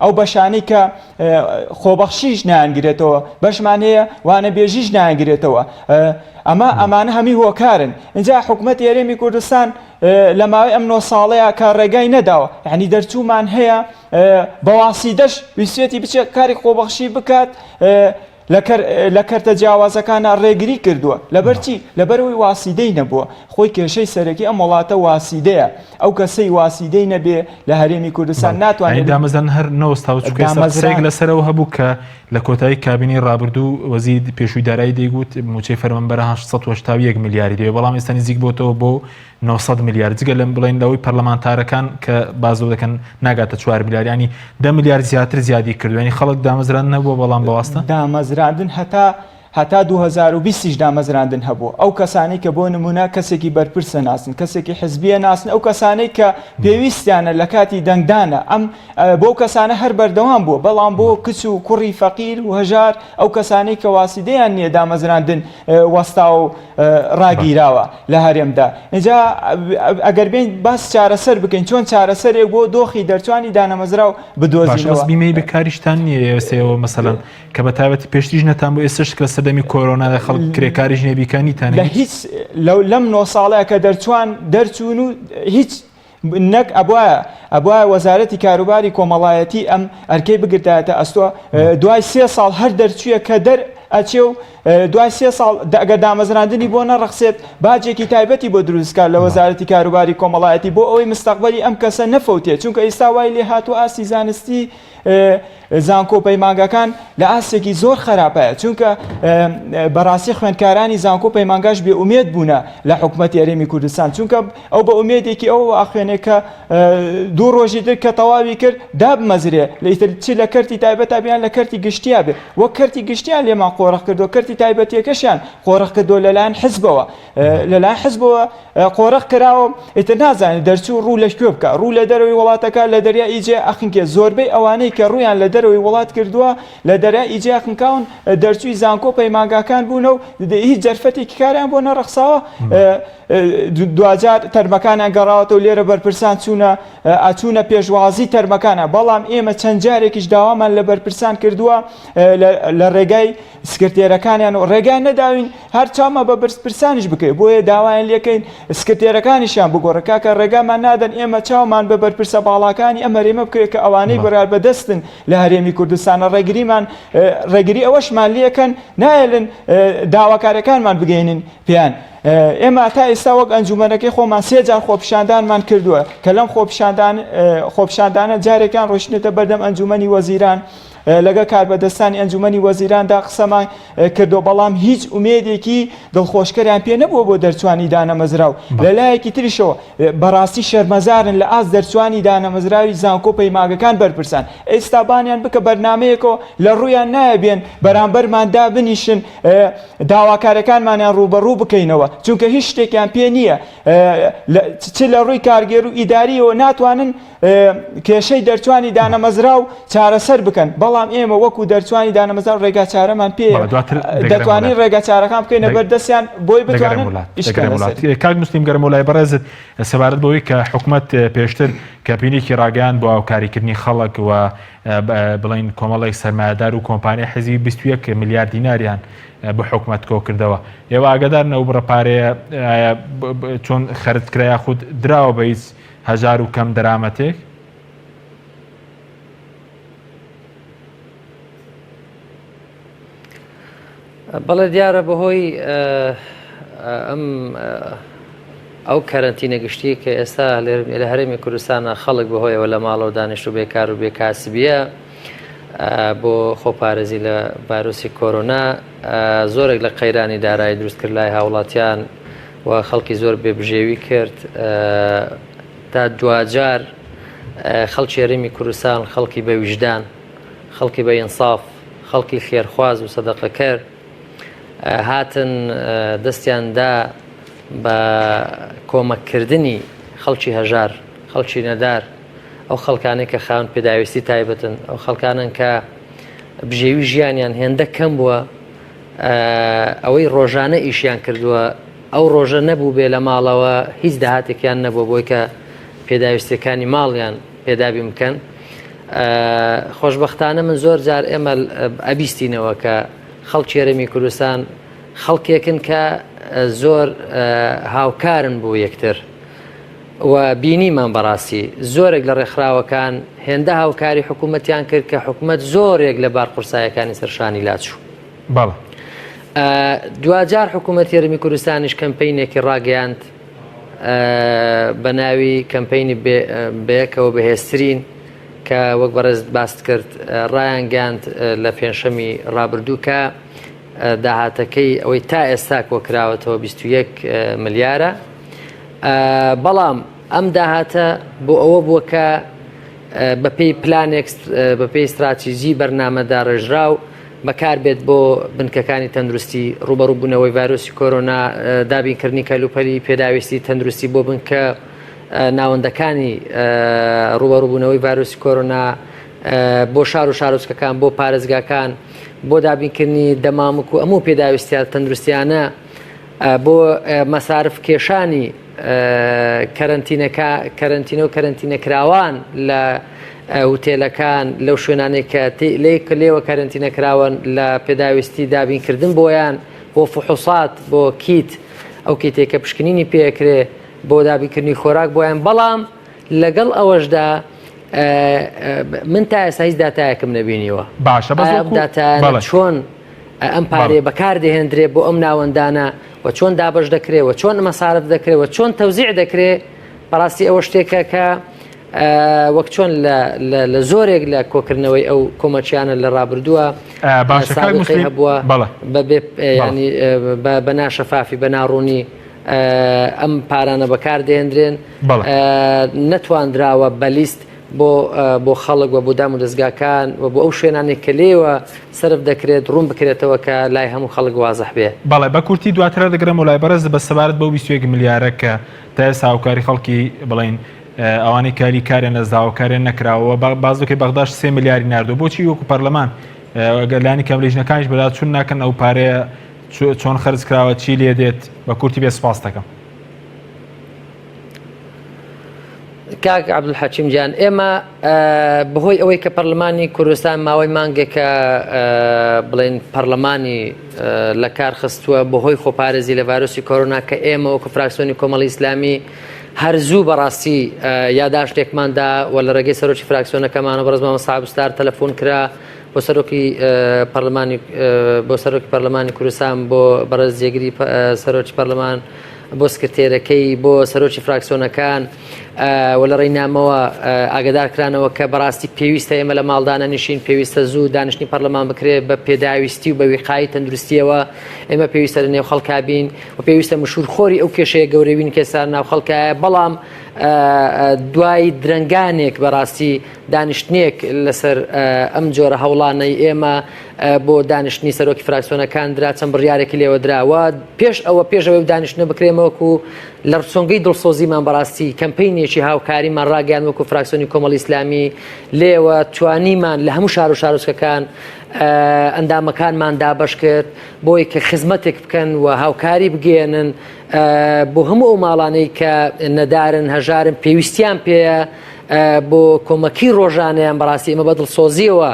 ئەو بەشانەی کە خۆبەخشیش نایانگرێتەوە بەشمان هەیە وانەبێژیش نایانگرێتەوە ئەمە ئەمانە هەمی هۆکارن اینجا حکوومەت هەرێمی کوردستان لە ماوەی ئەم نۆ ساڵەیە کە ڕێگای نەداوە یعنی دەرچوومان هەیە بەواسیدەش ویستێتی بچێت کاری خۆبەخشی بکات لە کەرتە جیاوازەکانا ڕێگری کردووە، لەبەر چی؟ لەبەرئەوەی واسیدەی نەبووە، خۆی کێشەی سەرەکی ئەم وڵاتە واسیدەیە، ئەو کەسەی واسیدەی نەبێ لە هەرێمی کوردستان ناتوانێ. یانی دامەزراندن هەر نەوەستاوە، چونکە ئێستا قسەیەک لەسەر ئەوە هەبوو کە لە کۆتایی کابینەی ڕابردوو وەزیری پێشووی دارایی دەیگوت مووچەی فەرمانبەران 881 ملیاری دەوێ، بەڵام ئێستا نزیک بۆتەوە بۆ 900 ملیار، جگە لەم بڵێن لەوەی پەرلەمانتارەکان کە باس لەوە دەکەن ناگاتە 4 ملیار، یانی 10 ملیار زیاتر زیادی کردووە، یانی خەڵک دامەزراندن هەبووە بەڵام بە واستە؟ دامەزراندن هەتا هەتا 2020 یش دامەزراندن هەبوو، ئەو کەسانەی کە بۆ نموونە کەسێکی بەرپرس ئەناسن، کەسێکی حزبی ئەناسن، ئەو کەسانەی کە پێویستیانە لە کاتی دەنگدانە ئەم بۆ کەسانە هەر بەردەوام بووە، بەڵام بۆ کچ و کوڕی فەقیر و هەژار ئەو کەسانەی کە واسیدەیان نییە دامەزراندن وەستاوە و ڕاگیراوە لە هەرێمدا. ئینجا ئەگەر بێین باس چارەسەر بکەین چۆن چارەسەرێک بۆ دۆخی دەرچوانی دانەمەزراو باشە بەس بدۆزینەوە. بیمەی بێکاریشتان نییە ئێستا ئێوە مەسەلەن کە بە تایبەتی پێشتریش نەتان بوو ئێستاش کە لە سەردەمی کۆرۆنادا خەڵک کرێکاریش نییە بیکانیتان لە هیچ هیچ لەم نۆ ساڵەیە کە دەرچوان دەرچوون و هیچ نەک ئەبوایە ئەبوایە وەزارەتی کاروباری کۆمەڵایەتی ئەم ئەرکەی بگرتایەتە ئەستۆ دوای سێ ساڵ هەر دەرچوویە کە دەر ئەچێ و دوای سێ ساڵ ئەگەر دامەزراندنی بۆ نەڕەخسێت باجێکی تایبەتی بۆ دروستکات لە وەزارەتی کاروباری کۆمەڵایەتی بۆ ئەوەی مستەقبەلی ئەم کەسە نەفەوتێت چونکە ئیستا وای لێ هاتوو ئاستی زانستی زانکۆ و پەیمانگاکان لە ئاستێکی زۆر خەراپایە چونکە بەڕاستی خوێندکارانی زانکۆ پەیمانگاش بێ ئومێد بوونە لە حکومەتی هەرێمی کوردستان چونکە ئەو بە ئومێدێکی ئەو ئاخوێنێ کە دوو ڕۆژی تر کە تەواوی کرد دابمەزرێ لە ئیتر چ لە کەرتی تایبەتا بیان لە کەرتی گشتیا بێ وەک کەرتی گشتیان لێمان قۆرخ کردو کەرتی تایبەتیەکەشیان قۆرخ کردو لەلایەن حزبەوە لەلایەن حزبەوە قۆرخ کراوە ئیتر نازانێت دەرچوو ڕوو لە کوێ بکە ڕوو لە دەرەوەی وڵاتەکە لە دەریا ئیجێ ئەخنکێ زۆربەی ئەوانەی کە ڕوویان لە دەرەوەی وڵات کردووە لە دەریا ئیجێ خنکاون دەرچووی زانکۆ پەیمانگاکان بوونە و هیچ دەرفەتێکی کاریان بۆ نەڕەخساوە دواجار تەرمەکانیان گەڕاوەتەوە لێرە بەرپرسان چوونە ئەچوونە پێشوازی تەرمەکانە بەڵام ئێمە چەند جارێکیش داوامان لە بەرپرسان کردووە لە ڕێگای سکرتێرەکانیان و ڕێگایان نەداوین هەر چاومان بە بەرپرسانیش بکەوێت بۆیە داوایان لێکەین سکرتێرەکانیشیان بگۆڕن کاکە ڕێگامان نادەن ئێمە چاومان بە بەرپرسە باڵاکانی ئەم هەرێمە بکەوێت کە ئەوانەی بڕیار بەدەستن لە هەرێمی کوردستانە ڕێگریمان ڕێگری ئەوەشمان لێکەن نایەلن داواکارەکانمان بگەینن پێیان ئێمە تا ئێستا وەک ئەنجومەنەکەی خۆمان سێ جار خۆپیشاندانمان کردووە کە لەم خۆپیشاندان خۆپیشاندانە جارێکیان ڕۆشتنێتە بەردەم ئەنجومەنی وەزیران لەگەڵ کاربەدەستانی ئەنجومەنی وەزیراندا قسەمان کردو بەڵام هیچ ئومێدێکی دڵخۆشکەریان پێ نەبووە بۆ دەرچوانی دانەمەزراو لەلایەکی تریشەوە بەڕاستی شەرمەزارن لە ئاست دەرچوانی دانەمەزراوی زانکۆ پەیماگەکان بەرپرسان ئێستا بانیان بکە بەرنمەیەکەوە لە ڕوویان نایە بێن بەرامبەرمان دابنیشن داواکارەکانمانیان ڕووبەڕوو بکەینەوە چونکە هیچ شتێکیان پێ نییە چ لە ڕووی کارگێر و ئیداریەوە ناتوانن. کێشەی دەرچوانی دانەمەزراو چارەسەر بکەن، بەڵام ئێمە وەکو دەرچوانی دانەمەزراو ڕێگا چارەمان پێیە، دەتوانین ڕێگا چارەکان بکەینە بەر دەستیان بۆی بتوانن ئیش بکەن لەسەری. کاک موسلیم گەرمۆلای بەڕێزت سەبارەت بەوەی کە حکومەت پێشتر کەمپینێکی ڕاگەیاند بۆ هاوکاریکردنی خەڵک و بڵێین کۆمەڵێک سەرمایەدار و کۆمپانیای حیزبی 21 ملیار دیناریان بۆ حکومەت کۆکردەوە ئێوە ئاگادارن ئەو بڕە پارەیە ئایا چۆن خەرج کرا یاخود دراوە بە هیچ هەژار و کەم دەرامەتێک؟ بەڵێ دیارە بەهۆی ئەم ئەو کەرەنتینە گشتی کە ئێستا لە هەرێمی کوردستانە خەڵک بەهۆیەوە لە ماڵەوە دانیشت و بێکار و بێکاسبیە بۆ خۆپارێزی لە ڤایرۆسی کۆرۆنا زۆرێک لە قەیرانی دارایی دروست کرد لای هاوڵاتیان و خەڵکی زۆر بێبژێوی کرد تا دواجار خەڵکی هەرێمی کوردستان خەڵکی بە ویژدان خەڵکی بە ئینساف خەڵکی خێرخواز و سەدەقەکەر هاتن دەستیان دا بە کۆمەککردنی خەڵکی هەژار خەڵکی نەدار ئەو خەڵکانەی کە خاوەن پێداویستی تایبەتن ئەو خەڵکانن کە بژێوی ژیانیان هێندە کەم بووە ئەوەی ڕۆژانە ئیشیان کردووە ئەو ڕۆژە نەبوو بێ لە ماڵەوە هیچ داهاتێکیان نەبووە بۆی کە پێداویستەکانی ماڵیان پێدابین بکەن خۆشببختانە من زۆر جار ئێمە ئەبیستینەوە کە خەڵکی هەرێمی کوردستان خەڵکێکن کە زۆر هاوکارن بۆ یەکتر و بینیمان بەڕاستی زۆرێک لە ڕێکخراوەکان هێندە هاوکاری حکوومەتیان کرد کە حکوومەت زۆرێک لە بار قورسایەکانی سەرشانی لاچوو. بەڵێ. دواجار حکوومەتی هەرێمی کوردستانیش کەمپەینێکی ڕاگەیاند بە ناوی کەمپەینی بەیەکەوە بەهێزترین کە وەک بەڕێزت باست کرد ڕایانگەیاند لە پێنجشەمی ڕابردوو کە داهاتەکەی ئەوەی تا ئێستا کۆکراوەتەوە 21 ملیارە بەڵام ئەم داهاتە بۆ ئەوە بووە کە بەپێی پلانێک بەپێی استراتیژی بەرنامە داڕێژراو بەکاربێت بۆ بنکەکانی تەندروستی ڕوبەڕووبوونەوەی ڤایرۆسی کۆرۆنا دابینکردنی کەلوپەلی پێداویستی تەندروستی بۆ بنکە ناوەندەکانی ڕوبەڕووبوونەوەی ڤایرۆسی کۆرۆنا بۆ شار و شارۆچکەکان بۆ پارێزگاکان بۆ دابینکردنی دەمامک و ئەموو پێداویستیە تەندروستیانە بۆ مەسارف کێشانی کەرەنتینەکە کەرەنتینە و کەرەنتینەکراوان لە هوتێلەکان لەو شوێنانەی کە لێوە کەرەنتینە کراون لە پێداویستی دابینکردن بۆیان بۆ فحوسات بۆ کیت ئەو کیتێک کە پشکنینی پێکرێ بۆ دابینکردنی خۆراک بۆیان بەڵام لەگەڵ ئەوەشدا من تا ئێستا هیچ داتایەکم نەبینیوە باشە بەس داتایانە چۆن ئەم پارەیە بەکار دەهێندرێ بۆ ئەم ناوەندانە و چۆن دابەش دەکرێ و چۆن مەسارف دەکرێ و چۆن تەوزیع دەکرێ بەڕاستی ئەوە شتێکە کە وەک چۆن لە زۆرێک لە کۆکردنەوەی ئەو کۆمەچیانە لە ڕابردووە باشەکانی هەبووە بەبێ ینی بە ناشەفافی بە ناڕوونی ئەم پارانە بەکار دێنرێن نەتواندراوە بە لیست بۆ بۆ خەڵک و بۆ دام و دەزگاکان و بۆ ئەو شوێنانەی کە لێوە سەرف دەکرێت ڕوون بکرێتەوە کە لای هەموو خەڵک وازح بێ. بەڵێ بە کورتی دواتر دەگەرێمەوە لای بەڕێز بەس سەبارەت بەو 21 ملیارە کە تا ئێستا هاوکاری خەڵکی بڵێین ئەوانەی کاری کاریان لەدەست داوە کاریان نەکراوە باس بکەی بەغداش سێ ملیاری ناردووە بۆچی وەکو پەرلەمان ئەگەر لانی کەم لیژنەکانیش بەداچوون ناکەن ئەو پارەیە چۆن خەرج کراوە چی لێ دێت بە کورتی بێ سپاس دەکەم. کاک عەبدولحەکیم گیان ئێمە بەهۆی ئەوەی کە پەرلەمانی کوردستان ماوەی مانگێکە بڵێن پەرلەمانی لە کار خستووە بەهۆی خۆپارێزی لە ڤایرۆسی کۆرۆنا کە ئێمە وەکو فراکسیۆنی کۆمەڵی ئیسلامی هەر زوو بەڕاستی یاداشتێکماندا و لە ڕێگەی سەرۆکی فراکسیۆنەکەمانەوە بەڕێز مامۆستا عەبدولستار تەلەفۆن کرا بۆ سەرۆکی پەرلەمانی بۆ سەرۆکی پەرلەمانی کوردستان بۆ بەڕێز جێگری سەرۆکی پەرلەمان بۆ سکرتێرەکەی بۆ سەرۆکی فراکسیۆنەکان و لە ڕێی نامەوە ئاگدار کرانەوە کە بەڕاستی پێویستە ئێمە لە ماڵدا نەنیشین پێویستە زوو دانیشتنی پەرلەمان بکرێت بە پێداویستی و بە ویقایی تەندروستیەوە ئێمە پێویستە لە نێو خەڵکا بین و پێویستە مشوور خۆری ئەو کێشەیە گەورەوین کێسا ناو خەڵکایە بەڵام دوای درەنگانێک بەڕاستی. دانیشتنێک لەسەر ئەم جۆرە هەوڵانەی ئێمە بۆ دانیشتنی سەرۆکی فراکسیۆنەکان درا چەند بڕیارێکی لێوە درا و پێش ئەوە پێش ئەوەی دانیشتنە بکرێمە وەکو لە سۆنگەی دڵسۆزیمان بەڕاستی کەمپینێکی هاوکاریمان ڕاگەیان وەکو فراکسیۆنی کۆمەڵی ئیسلامی لێوە توانیمان لە هەموو شار و شارۆچکەکان ئەندامەکانمان دابەش کرد بۆی کە خزمەتێک بکەن و هاوکاری بگەیەنن بۆ هەموو ئەو ماڵانەی کە نەدارن هەژارن پێویستیان پێیە بۆ کۆمەکی ڕۆژانەیان بەڕاستی ئێمە بە دڵسۆزیەوە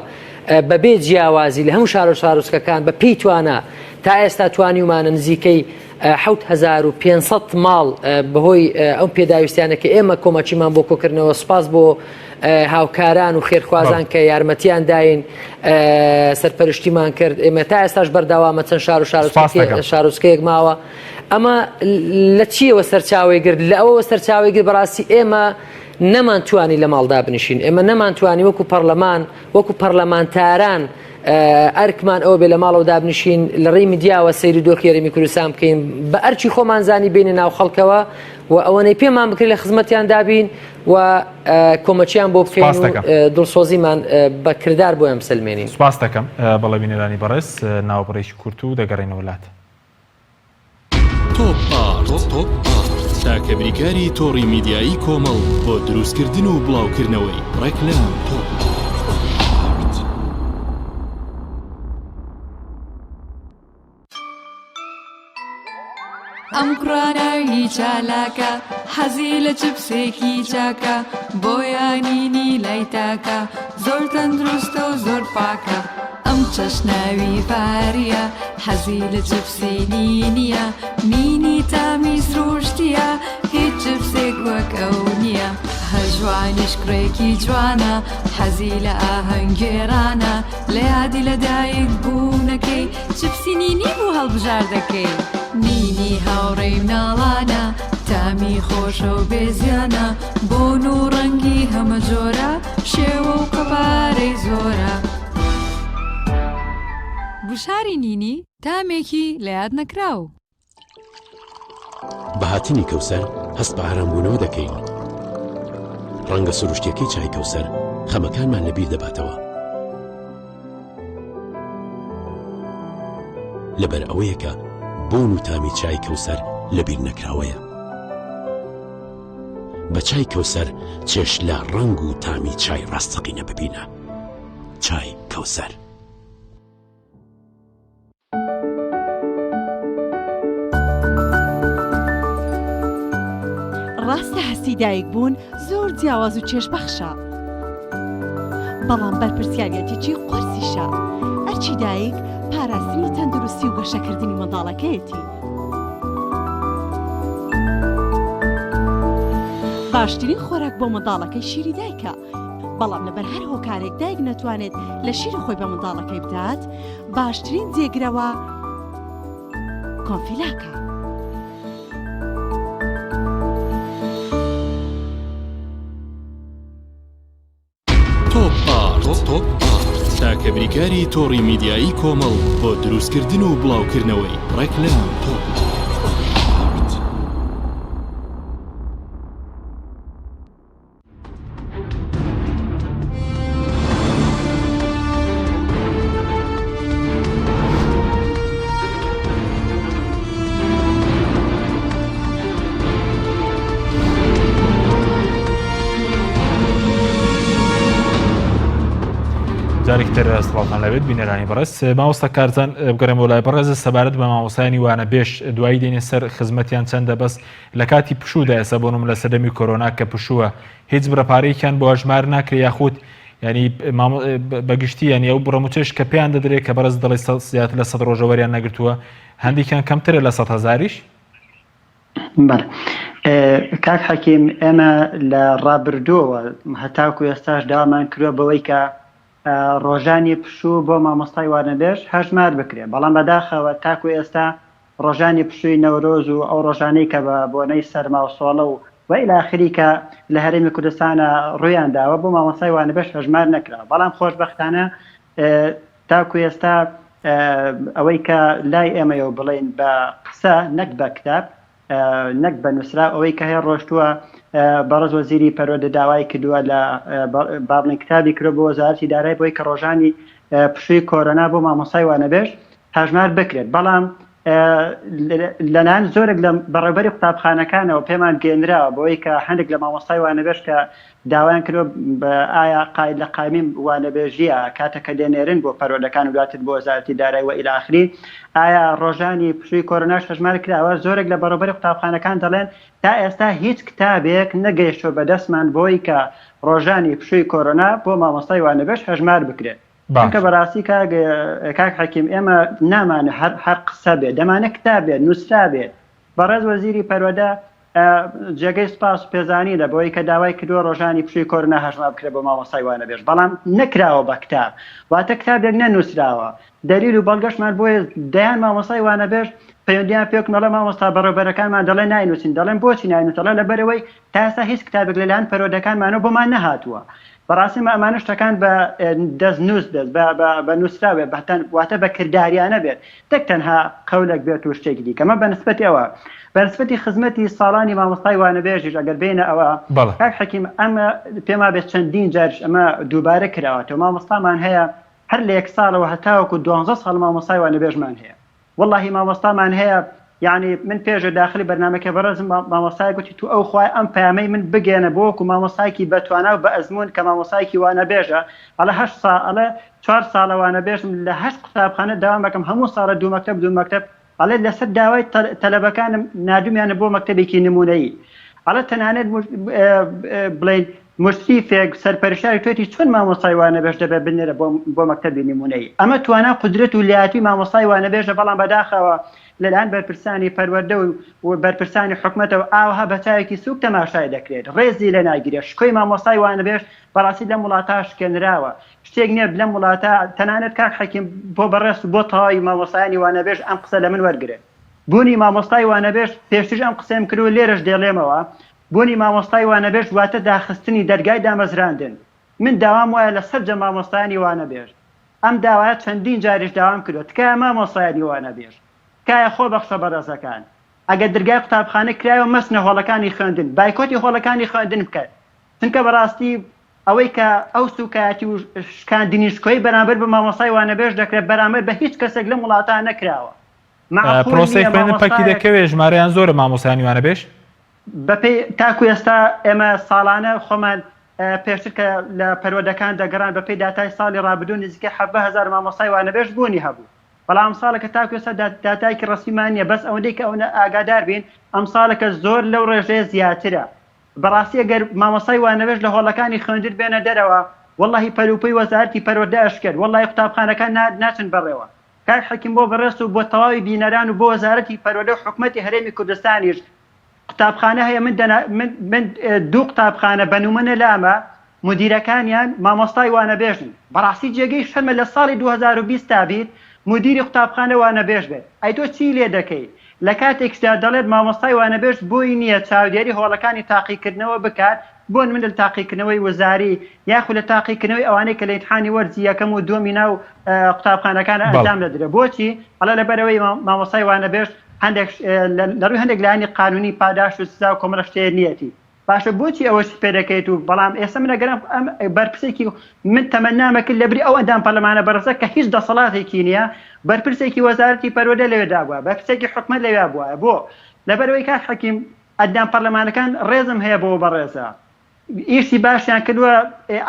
بەبێ جیاوازی لە هەموو شار و شارۆچکەکان بە پێی توانا تا ئێستا توانیومانە نزیکەی 7500 ماڵ بەهۆی ئەو پێداویستیانە کە ئێمە کۆمەکیمان بۆ کۆکردنەوە سوپاس بۆ هاوکاران و خێرخوازان کە یارمەتیان داین سەرپەرشتیمان کرد ئێمە تا ئێستاش بەردەوامە چەند شار و شارۆچکەیەک ماوە ئەمە لە چیەوە سەرچاوی گرت لە ئەوەوە سەرچاوی گرت بەڕاستی ئێمە نەمانتوانی لە ماڵدا بنیشین ئێمە نەمانتوانی وەکو پەرلەمان وەکو پەرلەمانتاران ئەرکمان ئەوە بێ لە ماڵەوە دابنیشین لە ڕێی میدیاوە سەیری دۆخی هەرێمی کوردستان بکەین بە ئەرکی خۆمان زانی بینە ناو خەڵکەوە و ئەوەنەی پێمان بکرێت لە خزمەتیان دابین و کۆمەکیان بۆ بکەین دڵسۆزیمان بە کردار بۆیان بسەلمێنین. سپاس دەکەم بەڵێ بینەرانی بەڕێز ناوبڕێکی کورت و دەگەڕێینەوە لات. تۆپ ئارت تاکە بریکاری تۆڕی میدیایی کۆمەڵ بۆ دروستکردن و بڵاوکردنەوەی ڕێکلام. تۆپ ئارت. ئەم کوڕە ناوی چالاکە حەزی لە چپسێکی چاکە بۆیە نینی لای تاکە زۆر تەندروستە و زۆر پاکە ئەم چەشناوی فاریە حەزی لە چپسی نینیە نینی تامی سروشتیە هیچ چپسێک وەک ئەو نییە هەژوانیش کوڕێکی جوانە حەزی لە ئاهەنگگێڕانە لە یادی لەدایک بوونەکەی چپسی نینی بوو هەڵبژاردەکەی. نینی هاوڕێی مناڵانە تامی خۆشە و بێ زیانە بۆن و ڕەنگی هەمە جۆرە شێوە و قەبارەی زۆرە. گوشاری نینی تامێکی لە یاد نەکراو. بە هاتنی کەوسەر هەست بە ئارامبوونەوە دەکەین. ڕەنگە سروشتیەکەی چای کەوسەر خەمەکانمان لەبیر دەباتەوە. لەبەر ئەوەیە کە بۆن و تامی چای کەوسەر لەبیر نەکراوەیە. بە چای کەوسەر چێژ لە ڕەنگ و تامی چای ڕاستەقینە ببینە. چای کەوسەر. ڕاستە هەستی دایک بوون زۆر جیاواز و چێژبەخشە بەڵام بەرپرسیارەتێکی قورسیشە ئەرچی دایک پاراستنی تەندروستی و گەشەکردنی منداڵەکەیەتی باشترین خۆراک بۆ منداڵەکەی شیری دایکە بەڵام لەبەر هەر هۆکارێک دایک نەتوانێت لە شیری خۆی بە منداڵەکەی بدات باشترین جێگرەوە کۆنفیلاکە. تۆپ ئارت تاکە بریکاری تۆڕی میدیایی کۆمەڵ بۆ دروستکردن و بڵاوکردنەوەی ڕێکلام. تۆپ ئارت. جارێکی تر سڵاوتان لەبێت بینەرانی بەڕێز مامۆستا کارزان بگەڕێمەوە لای بەڕێز سەبارەت بە مامۆستایانی وانە بێش دوایی دێنێ سەر خزمەتیان چەندە بەس لە کاتی پشوودا ئێستا بۆ نمونە لە سەردەمی کۆرۆنا کە پشووە هیچ بڕە پارەیەکیان بۆ هەژمار ناکرێ یاخود ینی بەگشتی ینی ئەو بڕە موچەش کە پێیان دەدرێت کە بەڕێز دەڵێ زیاتر لە سەد ڕۆژە وەریان نەگرتووە هەندێکیان کەمترە لە سەد هەزاریش بەڵێ کاک حەکیم ئێمە لە ڕابردووەوە هەتاکو ئێستاش داوامان کردووە بەوەی کە ڕۆژانی پشوو بۆ مامۆستای وانەبێژ هەژمار بکرێ بەڵام بەداخەوە تاکو ئێستا ڕۆژانی پشووی نەورۆز و ئەو ڕۆژانەی کە بە بۆنەی سەرما و سۆڵە و و الی آخری کە لە هەرێمی کوردستانا ڕوویان داوە بۆ مامۆستای وانەبێژ هەژمار نەکراوە بەڵام خۆشبەختانە تاکو ئێستا ئەوەی کە لای ئێمەیەوە بڵێین بە قسە نەک بە کتاب نەک بە نووسراو ئەوەی کە هەیە ڕۆشتووە. بەڕێز وەزیری پەروەردە داوای کردووە لە با بڵێین کتابی کردووە بۆ وەزارەتی دارای بۆی کە ڕۆژانی پشووی کۆرۆنا بۆ مامۆستای وانەبێژ هەژمار بکرێت بەڵام لەلایەن زۆرێک لە بەڕێوبەری قوتابخانەکانەوە پێمان گەێنراوە بەوەی کە هەندێک لە مامۆستای وانەبێژ کە داوایان کردوە ئایا قاید لە قایمی وانەبێژیە کاتە کە دەنێرن بۆ پەروەردەکان و دواتر بۆ وەزارەتی دارای وە الی آخری ئایا ڕۆژانی پشووی کۆرۆناش هەژمار کراوە زۆرێک لە بەڕێوبەری قوتابخانەکان دەڵێن تا ئێستا هیچ کتابێک نەگەیشتوە بە دەستمان بۆی کە ڕۆژانی پشووی کۆرۆنا بۆ مامۆستای وانەبێژ هەژمار بکرێت چونکە بەڕاستی کاک کاک حەکیم ئێمە نامانە هەر هەر قسە بێت دەمانە کتاب بێت نووسرا بێت بەڕێز وەزیری پەروەدە جێگەی سپاس و پێزانینە بەوەی کە داوای کردووە ڕۆژانی پشووی کۆرۆنا هەژمار بکرێت بۆ مامۆستای وانەبێژ بەڵام نەکراوە بە کتاب واتە کتابێک نەنووسراوە دەلیل و بەڵگەشمان بۆیە دەیان مامۆستای وانەبێژ پەیوەندیان پێکم ئەڵێ مامۆستا بەڕێوبەرەکانمان دەڵێن ناینووسین دەڵێن بۆچی ناینووس ئەڵێ لەبەرئەوەی تا ئێستا هیچ کتابێک لەلایەن پەروەردەکانمانەوە بۆمان نەهاتووە بەڕاستی ئەمە ئەمانە شتەکان بە دەستنووس بێت بە بە بە نووسراو بێت بە تەن واتە بە کرداریانە بێت تەک تەنها قەولێک بێت و شتێکی دیکە ئەمە بە نسبەتی ئەوە بە نسبەتی خزمەتی ساڵانی مامۆستای وانەبێژیش ئەگەر بێینە ئەوە بەڵێ. کاک حەکیم ئەمە پێم وابێت چەندین جاریش ئەمە دووبارە کراوەتەوە مامۆستامان هەیە هەر لە یەک ساڵەوە هەتاوەکو دوانزە ساڵ مامۆستای وانەبێژمان هەیە وەڵاهی مامۆستامان هەیە یانی من پێش داخلی بەرنامەکە بەڕێزم مامۆستایەک گوتی تو ئەو خوای ئەم پەیامەی من بگەیەنە بۆ وەکو مامۆستایەکی بەتوانا و بەئەزموون کە مامۆستایەکی وانەبێژە ئەڵێ هەشت ساڵ ئەڵێ چوار ساڵە وانەبێژم لە هەشت قوتابخانە دەوام ئەکەم هەموو ساڵە دوو مەکتەب دوو مەکتەب ئەڵێ لەسەر داوای تەلەبەکانم ناردومیانە بۆ مەکتەبێکی نمونەیی ئەڵێ تەنانەت بڵێین مشریفێک سەرپەرشتیاری توێتی چۆن مامۆستای وانەبێژ دەبێت بنێرە بۆ بۆ مەکتەبی نمونەیی ئەمە توانا قودرەت و لێهاتووی مامۆستای وانەبێژە بەڵام بەداخەوە لەلایەن بەرپرسانی پەروەردە و بەرپرسانی حکومەتەوە ئاوها بە چاوێکی سوک تەماشای دەکرێت ڕێزی لێ ناگیرێت شکۆی مامۆستای وانەبێژ بەڕاستی لەم وڵاتە شکێنراوە شتێک نیە لەم وڵاتە تەنانەت کاک حەکیم بۆ بەڕێز و بۆ تەواوی مامۆستایانی وانەبێژ ئەم قسە لە من وەرگرن بوونی مامۆستای وانەبێژ پێشتریش ئەم قسەیەم کردووە لێرەش دەیڵێمەوە بوونی مامۆستای وانەبێژ واتە داخستنی دەرگای دامەزراندن من داوام وایە لە سەرجەم مامۆستایانی وانەبێژ ئەم داوایە چەندین جاریش داوام کردووە تکایە مامۆستایانی وانەبێژ تکایە خۆبەخشە بەڕێزەکان ئەگەر درگای قوتابخانە کرایەوە مەچنە هۆڵەکانی خوێندن بایکۆتی هۆڵەکانی خوێندن بکەن چونکە بەڕاستی ئەوەی کە ئەو سوکایەتی و شکاندنی شکۆی بەرامبەر بە مامۆستای وانەبێژ دەکرێت بەرامبەر بە هیچ کەسێک لەم وڵاتە نەکراوە. مەعقول پرۆسەی نییە خوێندن پەکی مامۆستایەک دەکەوێت ژمارەیان زۆرە مامۆستایانی وانەبێژ؟ بەپێی تاکو ئێستا ئێمە ساڵانە خۆمان پێشتر کە لە پەروەردەکان دەگەڕان بەپێی داتای ساڵی ڕابردوو نزیکەی 17 هەزار مامۆستای وانەبێژ بوونی هەبوو بەڵام ئەمساڵەکە تاکو ئێستا داتایەکی ڕەسمیمان نییە بەس ئەوەندەی کە ئەونە ئاگادار بین ئەمساڵەکە زۆر لەو ڕێژەیە زیاترە بەڕاستی ئەگەر مامۆستای وانەبێژ لە هۆڵەکانی خوێندن بێنە دەرەوە وەڵاهی پەروپۆی وەزارەتی پەروەردە ئەشکێت وەڵاهی قوتابخانەکان ناچن بەڕێوە کاک حەکیم بۆ بەڕێزت و بۆ تەواوی بینەران و بۆ وەزارەتی پەروەردە و حکومەتی هەرێمی کوردستانیش قوتابخانە هەیە من دەنا من من دوو قوتابخانە بە نمونە لامە مدیرەکانیان مامۆستای وانەبێژن بەڕاستی جێگەی شەرمە لە ساڵی 2020 تا بیت مدیری قوتابخانە وانەبێژ بێت ئەی تۆ چی لێ دەکەی لە کاتێکشدا دەڵێت مامۆستای وانەبێژ بۆی نییە چاودێری هۆڵەکانی تاقیکردنەوە بکات بۆ نمونە لە تاقیکردنەوەی وزاری یاخود لە تاقیکردنەوەی ئەوانەی کە لە ئیمتحانی وەرزی یەکەم و دووەمی ناو قوتابخانەکان ئەنجام دەدرێت بۆچی ئەڵێ لەبەرئەوەی مامۆستای وانەبێژ هەندێک لە ڕووی هەندێک لایەنی قانونی پاداشت و سزا و کۆمەڵە شتێ نییەتی باشە بۆچی ئەوەش پێ دەکەیت و بەڵام ئێستا من ئەگەر ئەم بەرپرسێکی من تەمەنامە کرد لەبری ئەو ئەندام پەرلەمانە بەڕێزە کە هیچ دەسەڵاتێکی نییە بەرپرسێکی وەزارەتی پەروەردە لەوێدا بووە بەرپرسێکی حکومەت لەوێ بووە بۆ لەبەرئەوەی کاک حەکیم ئەندام پەرلەمانەکان ڕێزم هەیە بۆ بەڕێزە ئیشی باشیان کردووە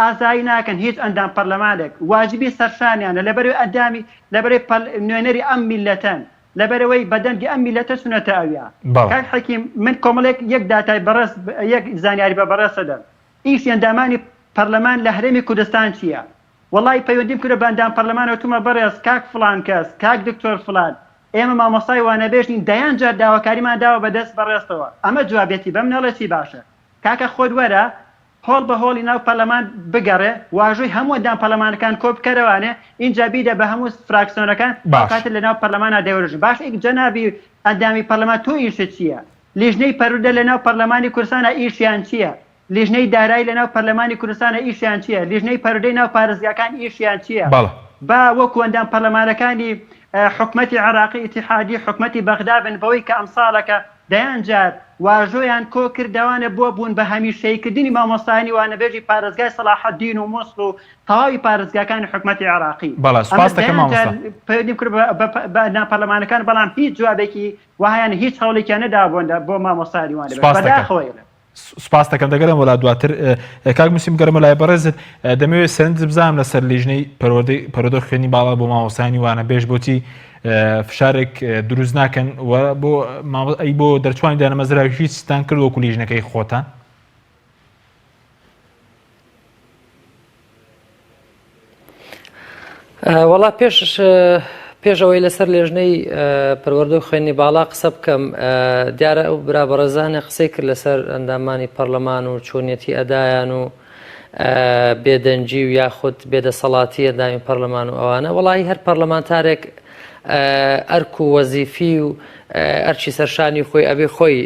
ئازایی ناکەن هیچ ئەندام پەرلەمانێک واجبی سەرشانیانە لەبەرئەوەی ئەندامی لەبەرئەوەی نوێنەری ئەم میللەتەن لەبەرئەوەی بە دەنگی ئەم میللەتە چونەتە ئەویا. بەڵێ. کاک حەکیم من کۆمەڵێک یەک داتای بەڕێز یەک زانیاری بە بەڕێز ئەدەم ئیشی ئەندامانی پەرلەمان لە هەرێمی کوردستان چیە؟ وەڵاهی پەیوەندیم کردوە بە ئەندام پەرلەمانەوە وتومە بەڕێز کاک فڵان کەس کاک دکتۆر فڵان ئێمە مامۆستای وانەبێژ نین دەیان جار داواکاریمان داوە بە دەست بەڕێزتەوە ئەمە جوابیەتی بەمن ئەڵێ چی باشە کاکە خۆت وەرە هۆڵ بە هۆڵی ناو پەرلەمان بگەڕێ واژۆی هەموو ئەندام پەرلەمانەکان کۆ بکەرەوانێ ئینجا بیدە بە هەموو فراکسیۆنەکان ئەو باش. کاتە لە ناو پەرلەمانا دەیوروژن باش ئەی جەنابی ئەندامی پەرلەمان تۆ ئیشت چیە لیژنەی پەروردە لە ناو پەرلەمانی کوردستانا ئیشیان چیە لیژنەی دارایی لە ناو پەرلەمانی کوردستانا ئیشیان چیە لیژنەی پەروردەی ناو پارێزگاکان ئیشیان چیە بەڵێ. با وەکو ئەندام پەرلەمانەکانی حکومەتی عێراقی ئیتیحادی حکومەتی بەغدا بن بەوەی کە ئەمساڵەکە. دەیان جار واژۆیان کۆ کردەوانە بۆ بوون بە هەمیشەیی کردنی مامۆستایانی وانەبێژی پارێزگای سەڵاحەدین و موسڵ و تەواوی پارێزگاکانی حکومەتی عێراقی. بەڵێ ئەمە سوپاست دەکەم دەیان جار مامۆستا. پەیوەندیم کرد بە بە ئەندام پەرلەمانەکان بەڵام هیچ جوابێکی وەهایان هیچ هەوڵێکیان نەداوە بۆ بۆ مامۆستایانی وانەبێژ. سوپاست دەکەم. بەداخەوە ئێمە. سوپاست دەکەم دەگەرێمەوە لا دواتر کاک موسلیم بگەڕێمەوە لای بەڕێزت دەمەوێت سەرنجت بزانم لەسەر لیژنەی پەروەردەی پەروەردە و خوێندنی باڵا بۆ مامۆستایانی وانەبێژ بۆچی فشارێک دروست ناکەن و بۆ ئەی بۆ دەرچوانی دانەمەزراوی هیچتان کرد وەکو لیژنەکەی خۆتان؟ وەڵا پێش پێش ئەوەی لەسەر لێژنەی پەروەردە و خوێندنی باڵا قسە بکەم دیارە ئەو برا بەڕێزانە قسەی کرد لەسەر ئەندامانی پەرلەمان و چۆنیەتی ئەدایان و بێدەنگی و یاخود بێدەسەڵاتی ئەندامی پەرلەمان و ئەوانە وەڵی هەر پەرلەمانتارێک ئەرک و وەزیفی و ئەرکی سەرشانی خۆی ئەبێ خۆی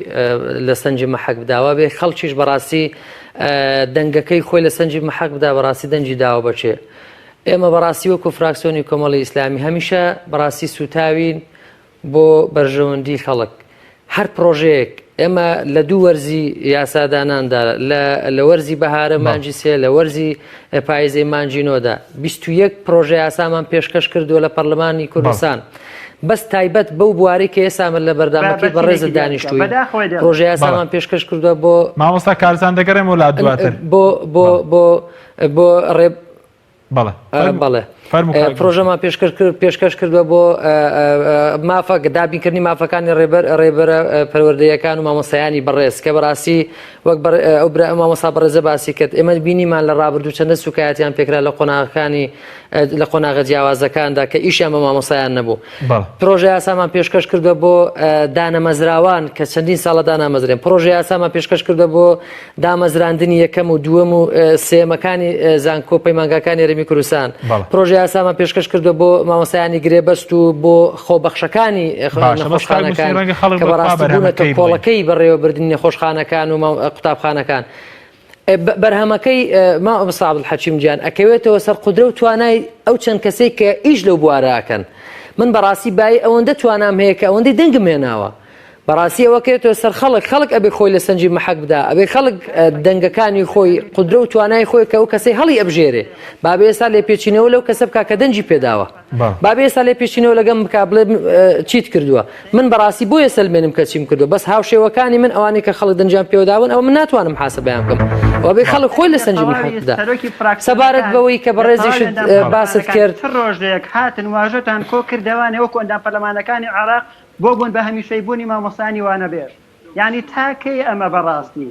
لە سەنجی مەحەک بداوە بێ خەڵکیش بەڕاستی دەنگەکەی خۆی لە سەنجی مەحەک بدا بەڕاستی دەنگی داوە بەچێ ئێمە بەڕاستی وەکو فراکسیۆنی کۆمەڵی ئیسلامی هەمیشە بەڕاستی سوتاوین بۆ بەرژەوەندی خەڵک هەر پرۆژەیەک ئێمە لە دوو وەرزی یاساداناندا لە وەرزی بەهارە مانجی سێ لە وەرزی پایزەی مانجی نۆدا 21 پرۆژە یاسامان پێشکەش کردووە لە پەرلەمانی کوردستان. بەس تایبەت بەو بوارەی کە ئێستا من لە بەردامەکەی بەڕێزت دانیشتووین پرۆژە یاسامان پێشکەش کردووە بۆ مامۆستا کارزان دەگەڕێمەوە لا دواتر بۆ بۆ بۆ بۆ ڕێ بەڵێ بەڵێ پرۆژەمان پێشکەش کرد پێشکەش کردووە بۆ مافە دابینکردنی مافەکانی ڕێبەر ڕێبەرە پەروەردەیەکان و مامۆستایانی بەڕێز کە بەڕاستی وەک ئەو برا مامۆستا بەڕێزە باسی کرد ئێمە بینیمان لە ڕابردوو چەندە سوکایەتیان پێکرا لە قۆناغەکانی لە قۆناغە جیاوازەکاندا کە ئیشیان بە مامۆستایان نەبوو. پرۆژە یاسامان پێشکەش کردووە بۆ دانەمەزراوان کە چەندین ساڵە دانامەزرێن. پرۆژە یاسامان پێشکەش کردووە بۆ دامەزراندنی یەکەم و دووەم و سێیەمەکانی زانکۆ پەیمانگاکانی هەرێمی کوردستان. پرۆژە یاسامان پێشکەش کردووە بۆ مامۆستایانی گرێبەست و بۆ خۆبەخشەکانی نەخۆشخانەکان کە بەڕاستی بوونەتە کۆڵەکەی بەڕێوەبردنی نەخۆشخانەکان و قوتابخانەکان. بەرهەمەکەی مامۆستا عەبدولحەکیم گیان ئەکەوێتەوە سەر قودرە و توانای ئەو چەند کەسەی کە ئیش لەو بوارە ئەکەن من بەڕاستی بایی ئەوەندە توانام هەیە کە ئەوەندەی دەنگم هێناوە بەڕاستی ئەوە کەوێتەوە سەر خەڵک خەڵک ئەبێ خۆی لە سەنجی مەحەک بدا ئەبێ خەڵک دەنگەکانی خۆی قودرە و توانای خۆی کە ئەو کەسەی هەڵی ئەبژێرێ بابێ ئێستا لێپێچینەوە لەو کەسە بکا کە دەنگی پێداوە بابێ ئێستا لێپێچینەوە لەگەم بکا بڵێ چیت کردووە من بەڕاستی بۆیە سەلمێنم کە چیم کردووە بەس هاوشێوەکانی من ئەوانەی کە خەڵک دەنگیان پێوەداون ئەوە من ناتوانم حاسبەیان بکەم وەبێ خەڵک خۆی لە سەنجی من حەق بدا سەبارەت بەوەی کە بەڕێزیشت باست کرد چ ڕۆژێک هاتن واژۆتان کۆ کردەوانێ وەکو ئەندام پەرلەمانەکانی عێراق بۆ بوون بە هەمیشەی بوونی مامۆستایانی وانەبێژ یانی تا کەی ئەمە بەڕاستی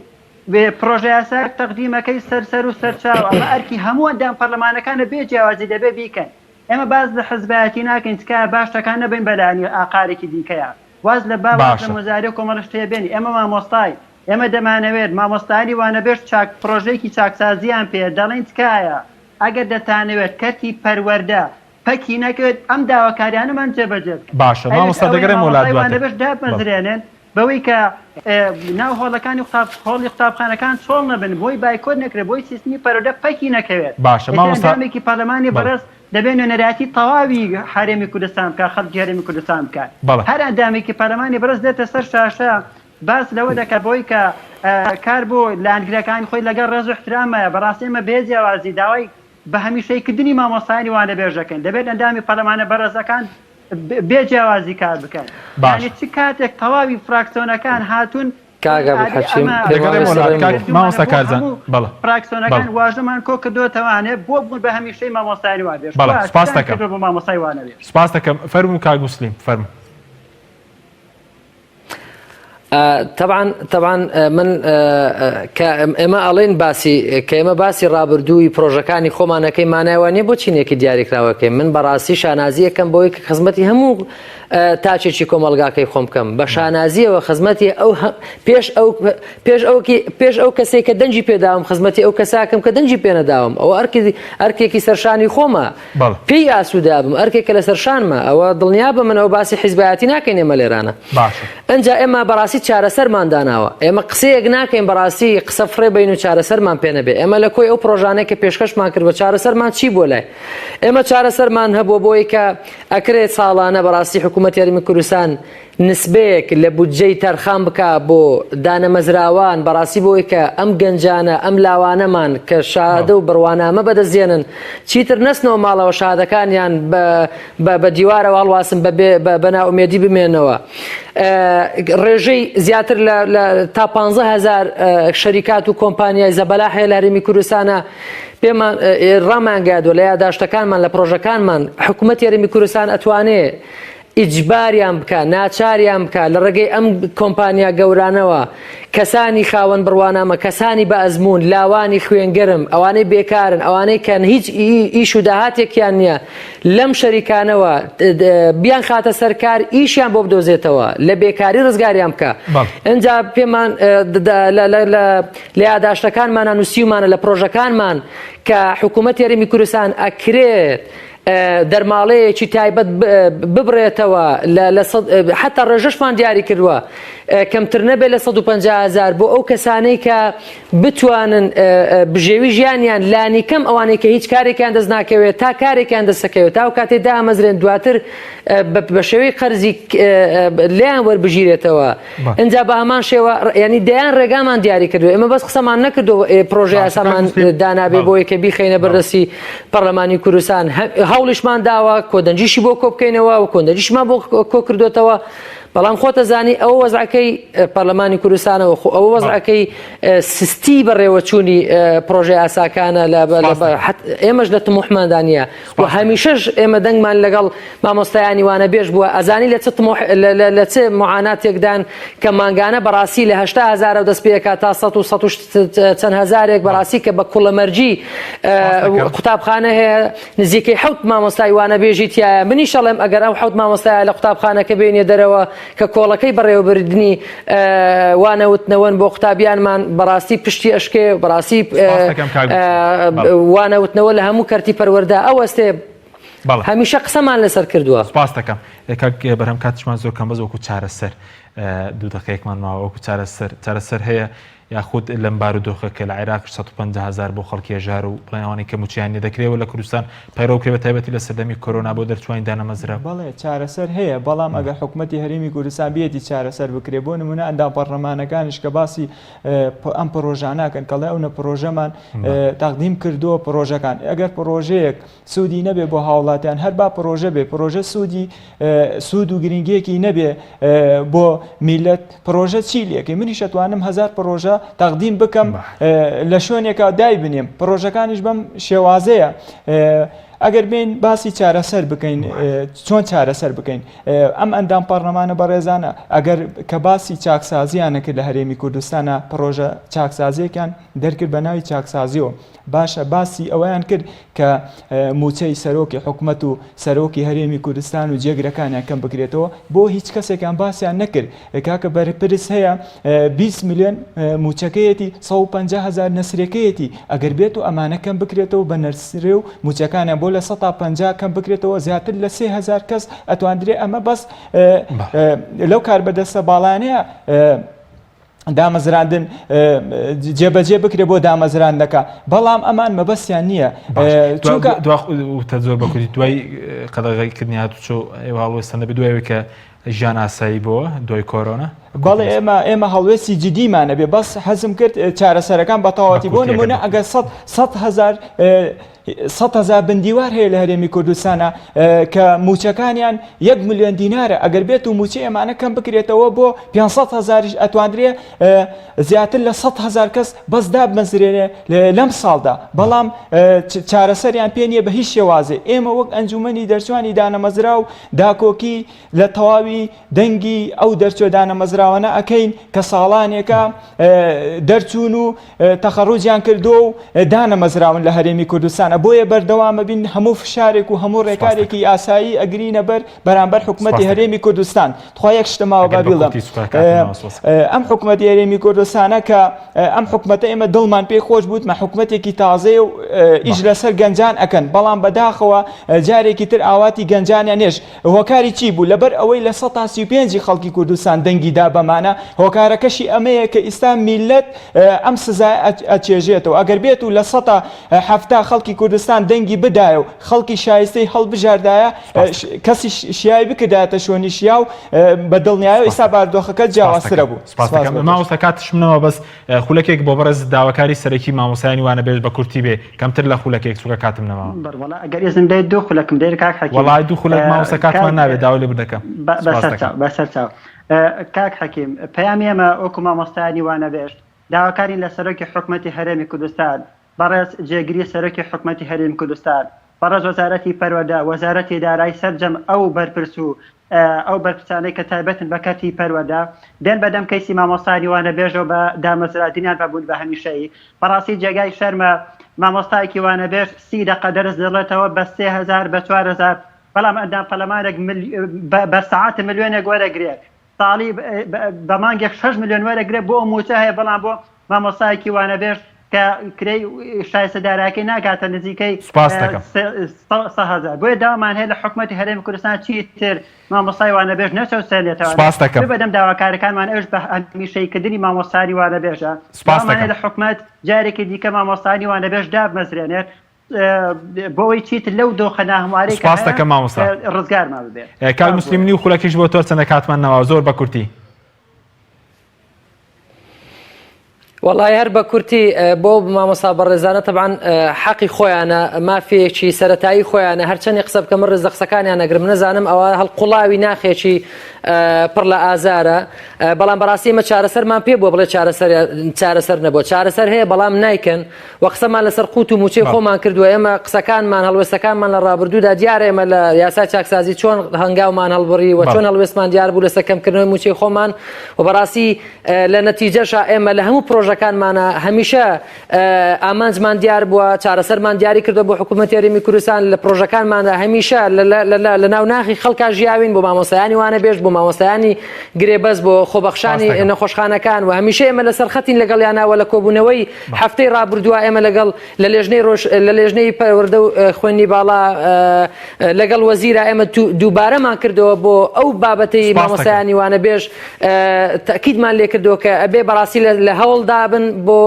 بێ پڕۆژەیاسایەک تەقدیمەکەی سەر سەر و سەرچاو ئەمە ئەرکی هەموو ئەندام پەرلەمانەکانە بێ جیاوازی دەبێ بیکەن ئێمە باس لە حزبایەتی ناکەین تکایە با شتەکان نەبەین بەلایەنی ئاقارێکی دیکەیا واز لە با واز لە باشە. مۆزاری و کۆمەڵە شتێ بێنی ئێمە مامۆستاین ئێمە دەمانەوێت مامۆستایانی وانەبێژ چاک پڕۆژەیەکی چاکسازیان پێ دەڵێین تکایە ئەگەر دەتانەوێت کەرتی پەروەردە پەکی نەکەوێت ئەم داواکاریانەمان جێبەجێ بکەن باشە ئەویش مامۆستا ئەوەیە دەگەڕێمەوە لات مامۆستای دواتر وانەبێژ بەڵێ. دابمەزرێنن بەوەی کە ناو هۆڵەکانی قوتاب هۆڵی قوتابخانەکان چۆڵ نەبن، بۆی بایکۆت نەکرێت، بۆی سیستمی پەروەردە پەکی نەکەوێت. باشە ئیتر مامۆستا ئەندامێکی پەرلەمانی بەڵێ. بەڕێز دەبێت نوێنەرایەتی تەواوی هەرێمی کوردستان بکات، خەڵکی هەرێمی کوردستان بکات. بەڵێ. هەر ئەندامێکی پەرلەمانی بەڕێز دێتە سەر شاشە باس لەوە دەکات بەوەی کە کار بۆ لایەنگرەکانی خۆی لەگەڵ ڕێز و ئیحترامایە، بەڕاستی ئێمە بێ جیاوازی داوای بە هەمیشەیی کردنی مامۆستایانی وانەبێژ دەکەین، دەبێت ئەندامی پەرلەمانە بەڕێزەکان بێ جیاوازی کار بکەن باشە. یانی چ کاتێک تەواوی فراکسیۆنەکان هاتوون کاک ئادی عەبدولحەکیم ئەمە پێم وابێ دەگەڕێمەوە لات سڕێم کاک بوو. کردوومانە مامۆستا بۆ کارزان هەموو بەڵێ فراکسیۆنەکان بەڵێ. واژۆمان کۆ کردۆتەوانێ بۆ بوون بە هەمیشەی مامۆستایانی وانەبێژ بەڵێ کوا سوپاست چیان دەکەم. کردووە بۆ مامۆستای وانەبێژ؟ سوپاست دەکەم فەرموو کاک موسلیم فەرموو. تەبعەن تەبعەن من کە ئێمە ئەڵێن باسی کە ئێمە باسی ڕابردووی پرۆژەکانی خۆمانەکەی مانای وانە بۆ چینێکی دیاریکراوەکەی من بەڕاستی شانازیەکەم بۆی کە خزمەتی هەموو تاچێکی کۆمەلگاکەی خۆم بکەم بە شانازیەوە خزمەتی ئەو پێش ئەو پێش ئەو پێش ئەو کەسێک کە دەنگی پێداوم خزمەتی ئەو کەساکەم کە دەنگی پێنەداوم ئەو ئەرکی ئەرکێکی سەرشانی خۆمە پێی ئاسوودابم ئەرکێکە لەسەر شانمە ئەوە دڵنیابە من ئەو باسی حیزبایەتی ناکەین ئێمە لێرانە باشە ئەجا ئێمە بەڕاستی چارەسەرمان داناوە ئێمە قسەیەک ناکەین بەڕاستی قسە فڕێ بین و چارەسەرمان پێ نەبێ ئێمە لە کۆی ئەو پرۆژانەی کە پێشکەشمان کرد بە چارەسەرمان چی بۆ لای ئێمە چارەسەرمان هەبووە بۆی کە ئەکرێت ساڵانە بەڕاستی حکوومەت یاریمی کوردستان. نسبەیەک لە بودجەی تەرخان بکا بۆ دانەمەزراوان بەڕاستی بۆی کە ئەم گەنجانە ئەم لاوانەمان کە شادە و بڕوانامە بەدەستێنن چیتر نەچنەوە ماڵەوە شادەکانیان بە بە دیوارەوە هەڵواسن بە بە نائومێدی بمێنەوە ڕێژەی زیاتر لە تا 15 هزار شەریکات و کۆمپانیای زەبەلاح هەیە لە هەرێمی کوردستانە پێمان ڕامانگەیاندوە لە یاداشتەکانمان لە پرۆژەکانمان حکوومەت هەرێمی کوردستان ئەتوانێ ئیجباریان بکا ناچاریان بکا لە ڕێگەی ئەم کۆمپانیا گەورانەوە کەسانی خاوەن بڕوانامە کەسانی بە ئەزموون لاوانی خوێنگەرم ئەوانەی بێکارن ئەوانەی کە هیچ ئیش و داهاتێکیان نییە لەم شەریکانەوە بیان خاتە سەر کار ئیشیان بۆ بدۆزێتەوە لە بێکاری ڕزگاریان بکە ئەجا پێمان لە یاداشتەکانمانە نووسیومانە لە پرۆژەکانمان کە حکوومەت هەرێمی کوردستان ئەکرێت دەرماڵەیەکی تایبەت ببڕێتەوە لە حتا ڕێژەشمان دیاری کردووە کەمتر نەبێت لە 150 هزار بۆ ئەو کەسانەی کە بتوانن بژێوی ژیانیان لانی کەم ئەوانەی کە هیچ کارێکیان دەست ناکەوێت تا کارێکیان دەستەکەوێت تا کاتێ دامەزرێن دواتر بە شێوەی قەرزی لێیان وەربگیرێتەوە ئینجا بە هەمان شێوە ینی دەیان ڕێگامان دیاری کردو ئێمە بەس قسەمان نەکردو پرۆژه یاسامان دانابێ بۆی کە بیخەینە بەردەستی پەرلەمانی کوردستان هەوڵیشمان داوە کۆدەنگیشی بۆ کۆ بکەینەوە و کۆدەنگیشمان بۆ کۆ کردوێتەوە بەڵام خۆتەزانی ئەوە وەزعەکەی پەرلەمانی کوردستانەوە خۆ ئەوە وەزعەکەی سستی بەڕێوەچوونی پرۆژه یاساکانە لە ئێمەش لە تموحماندا نییە و هەمیشەش ئێمە دەنگمان لەگەڵ مامۆستایانی وانەبێژ بووە ئەزانی لە چ تموح لە چ معاناتێکدان کە مانگانە بەڕاستی لە 80 هەزارەوە دەست پێکات تا 100 و 100 چەند هەزارێک بەڕاستی کە بە کوڵەمەرجی قوتابخانە هەیە نزیکەی حەوت مامۆستای وانەبێژی تایە منیش ئەڵێم ئەگەر ئەو حەوت مامۆستایە لە قوتابخانەکە بێنێ دەرەوە کە کۆڵەکەی بەڕێوەبردنی وانەوتنەوەن بۆ قوتابیانمان بەڕاستی پشتی ئەشکێ بەڕاستی وانەوتنەوە لە هەموو کەرتی پەروەردە ئەوەستێ هەمیشە قسەمان لەسەر کردووە. سپاس دەکەم کاک بەرهەم کاتیشمان زۆر کەم بەس وەکو چارەسەر دوو دەقەیەکمان ماوە وەکو چارەسەر چارەسەر هەیە یاخود لەم بارودۆخە کە لە عێراق 150 هزار بۆ خەڵکی هەژار و بڵێن ئەوانەی کە مووچەیان نیە دەکرێ و لە کوردستان پەیڕەو بکرێ بە تایبەتی لە سەردەمی کۆرۆنا بۆ دەرچووانی دانەمەزراو. بەڵێ چارەسەر هەیە بەڵام ئەگەر حکومەتی هەرێمی کوردستان بێتی چارەسەر بکرێ بۆ نمونە ئەندام پەڕلەمانەکانیش کە باسی ئەم پڕۆژانە ئەکەن کەڵێ ئەونە پڕۆژەمان تەقدیم کردووە پڕۆژەکان ئەگەر پڕۆژەیەک سوودی نەبێ بۆ هاوڵاتیان هەر با پڕۆژە بێ پڕۆژە سوودی سوود و گرنگیەکی نەبێ بۆ میلەت پڕۆژە چی لەکەی منیش ئەتوانم هەزار پڕۆژە تەقدیم بکەم لە شوێنێکا دای بنێم پڕۆژەکانیش بەم شێوازەیە ئەگەر بین باسی چارەسەر بکەین چۆن چارەسەر بکەین ئەم ئەندام پەڕلەمانە بەڕێزانە ئەگەر کە باسی چاکسازیانە کرد لە هەرێمی کوردستانە پڕۆژە چاکسازیەکان دەرکرد بە ناوی چاکسازیەوە باشە باسی ئەوەیان کرد کە مووچەی سەرۆکی حکومەت و سەرۆکی هەرێمی کوردستان و جێگرەکانیان کەم بکرێتەوە بۆ هیچ کەسێکیان باسیان نەکرد کاکە بەرپرس هەیە 20 میلیۆن مووچەکەیەتی 150 هزار نەسرەکەیەتی ئەگەر بێت و ئەمانە کەم بکرێتەوە بە نەرسرێ و مووچەکانیان بۆ لە 150 کەم بکرێتەوە زیاتر لە 3000 کەس ئەتواندرێ ئەمە بەس لەو کاربەدەستە باڵانەیە دامەزراندن جێبەجێ بکرێ بۆ دامەزراندنەکە بەڵام ئەمان مەبەستیان نییە چونکە وتە زۆر بە کوردی دوای قەدەغەکردنی هاتوچۆ ئێوە هەڵوێستان دەبێت دوای کە ژیان ئاسایی بۆ دوای کۆرۆنا بەڵێ ئێمە ئێمە هەڵوێستی جدیمانە بێ بەس حەزم کرد چارەسەرەکان بە تەواوەتی بۆ نمونە ئەگەر 100 هزار 100 هزار بندیوار هەیە لە هەرێمی کوردستانە کە موچەکانیان یەک ملیۆن دینارە ئەگەر بێت و موچەی ئەمانە کەم بکرێتەوە بۆ 500 هزاریش ئەتواندرێ زیاتر لە 100 هزار کەس بەس دابمەزرێنێ لەم ساڵدا بەڵام چارەسەریان پێ نییە بە هیچ شێوازێ ئێمە وەک ئەنجومەنی دەرچوانی دانەمەزرا و داکۆکی لە تەواوی دەنگی ئەو دەرچوە دانەمەزراوانە ئەکەین کە ساڵانێکە دەرچوون و تەخەڕوجیان کردووە و دانەمەزراون لە هەرێمی کوردستانە بۆیە بەردەوامە بین هەموو فشارێک و هەموو ڕێکارێکی یاسایی ئەگرینە بەر بەرامبەر حکومەتی هەرێمی کوردستان تخوا یەک شتە ماوە با بیڵێم ئەم حکومەتی هەرێمی کوردستانە کە ئەم حکومەتە ئێمە دڵمان پێی خۆش بووت مە حکومەتێکی تازەیە و ئیش لەسەر گەنجان ئەکەن بەڵام بەداخەوە جارێکی تر ئاواتی گەنجانیان نێش هۆکاری چی بوو لەبەر ئەوەی لە 135 خەڵکی کوردستان دەنگی دا. بەمانە هۆکارەکەشی ئەمەیە کە ئیستا میللەت ئەم سزایە ئەچێژێتەوە ئەگەر بێت و لە سەتا 70 خەڵکی کوردستان دەنگی بدایە و خەڵکی شایستەی هەڵبژاردایە کەسی شیاوی بکردایەتە شوێنی شیاو بە دڵنیایەوە ئیستا بارودۆخەکە جیاوازترە بوو. سپاست دەکەم مامۆستا کاتشم نەما بەس خولەکێک بۆ بەڕێز داواکاری سەرەکی مامۆستایانی وانەبێژ بە کورتی بێ کەمتر لە خولەکێک چونکە کاتم نەماوە. بەڵێ وەڵا ئەگەر ئیزنم دەیت دوو خولەکم دەیت کاک حەکیم. وەڵا دوو خولەک مامۆستا کاتمان نابێت داوای لێبوردن دەکەم. سپاست دەکەم. بەسەر چاو. کاک حەکیم پەیامی ئێمە وەکو مامۆستایانی وانەبێژ داواکارین لە سەرۆکی حکومەتی هەرێمی کوردستان بەڕێز جێگری سەرۆکی حکومەتی هەرێمی کوردستان، بەڕێز وەزارەتی پەروەردە، وەزارەتی دارایی سەرجەم ئەو بەرپرس و ئەو بەرپرسانەی کە تایبەتن بە کەرتی پەروەردە بێن بەدەم کەیسی مامۆستایانی وانەبێژەوە بە دامەزرادنیان بە بوون بە هەمیشەیی. بەڕاستی جێگای شەرمە مامۆستایەکی وانەبێژ سی دەقە دەرس دەڵێتەوە بە 3000 بە 4000 بەڵام ئەندام پەرلەمانێک بە سەعات ملیۆنێک وەرەگرێ ساڵی بە مانگێک شەش ملیۆن وەرەگرێ بۆ ئەو مووچە هەیە بەڵام بۆ مامۆستایەکی وانەبێژ کە کرێی شایستە دارایەکەی ناگاتە نزیکەی سوپاست دەکەم. 100 هەزار بۆیە داوامان هەیە لە حکومەتی هەرێمی کوردستان چیتر مامۆستای وانەبێژ نەچەوسێنێتەوە سوپاست دەکەم. بەدەم داواکارەکانمان ئەوش بە هەمیشەییکردنی مامۆستایانی وانەبێژە سوپاست داوامان هەیە دەکەم. لە حکومەت جارێکی دیکە مامۆستایانی وانەبێژ دابمەزرێنێت بۆ ئەوەی چیتر لەو دۆخە ناهەموارەی کە سوپاست هەیە دەکەم مامۆستا. ڕزگارمان ببێت. کاک سوپاس بۆ موسلیم ئێوە. نیو خولەکیش بۆ تۆ چەندە کاتمان نەماوە زۆر بە کورتی. وەڵای هەر بە کورتی بۆ مامۆستا بەڕێزانە تەبعەن حەقی خۆیانە مافێکی سەتایی خۆیانە هەرچەنی قسە بکەم ڕێز لە قسەکانیان نەگرم نەزانم ئەوە هەڵقوڵاوی ناخێکی پڕ لە ئازارە بەڵام بەڕاستی ئمە چارەسەرمان پێ بووە بڵێ چارەسەر چارەسەر نەبووە چارەسەر هەیە بەڵام نایکەن و قسەمان لەسەر قوت و موچەی خۆمان کردووە ئێمە قسەکانمان هەڵوێستەکانمان لە ڕابردوودا دیارە ئێمە لە یاسای چاکسازی چۆن هەنگاومان هەڵبڕی و چۆن هەڵوێستمان دیار بوو لەسەر کەمکردنەوەی موچەی خۆمان و بەڕاستی لە نەتیجەشا ئێمە لە هەموو پرۆژەکانمانە هەمیشە ئامانجمان دیار بووە چارەسەرمان دیاری کردو بۆ حکوومەتی هەرێمی کوردستان لە پرۆژەکانماندا هەمیشە لە ناو ناخی خەڵکا ژیاوین بۆ مامۆستایانی وانەبێژ بۆ مامۆستایانی گرێبەست بۆ خۆبەخشانی نەخۆشخانەکان و هەمیشە ئێمە لەسەر خەتین لەگەڵیانە و لە کۆبوونەوەی هەفتەی ڕابردووە ئێمە لەگەڵ لە لێژنەی ڕۆژ لە لێژنەی پەروەردە و خوێندنی باڵا لەگەڵ وەزیرا ئێمە دووبارەمان کردەوە بۆ ئەو بابەتەی مامۆستایانی وانەبێژ تەکیدمان لێکردەوە کە ئەبێ بەڕاستی لە هەوڵدابن بۆ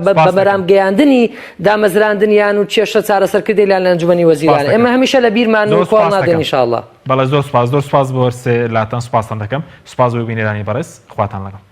بە بەرام گەیاندنی دامەزراندنیان و کێشە چارەسەرکردنیان لە ئەنجومەنی وەزیران ئێمە هەمیشە لە بیرمان و کۆڵ نادەین ئینشاءاللە. بەڵێ زۆر سوپاس زۆر سوپاس بۆ هەرسێ لاتان سوپاستان دەکەم سوپاس بۆ بینەرانی بەڕێز خواتان لەگەڵ.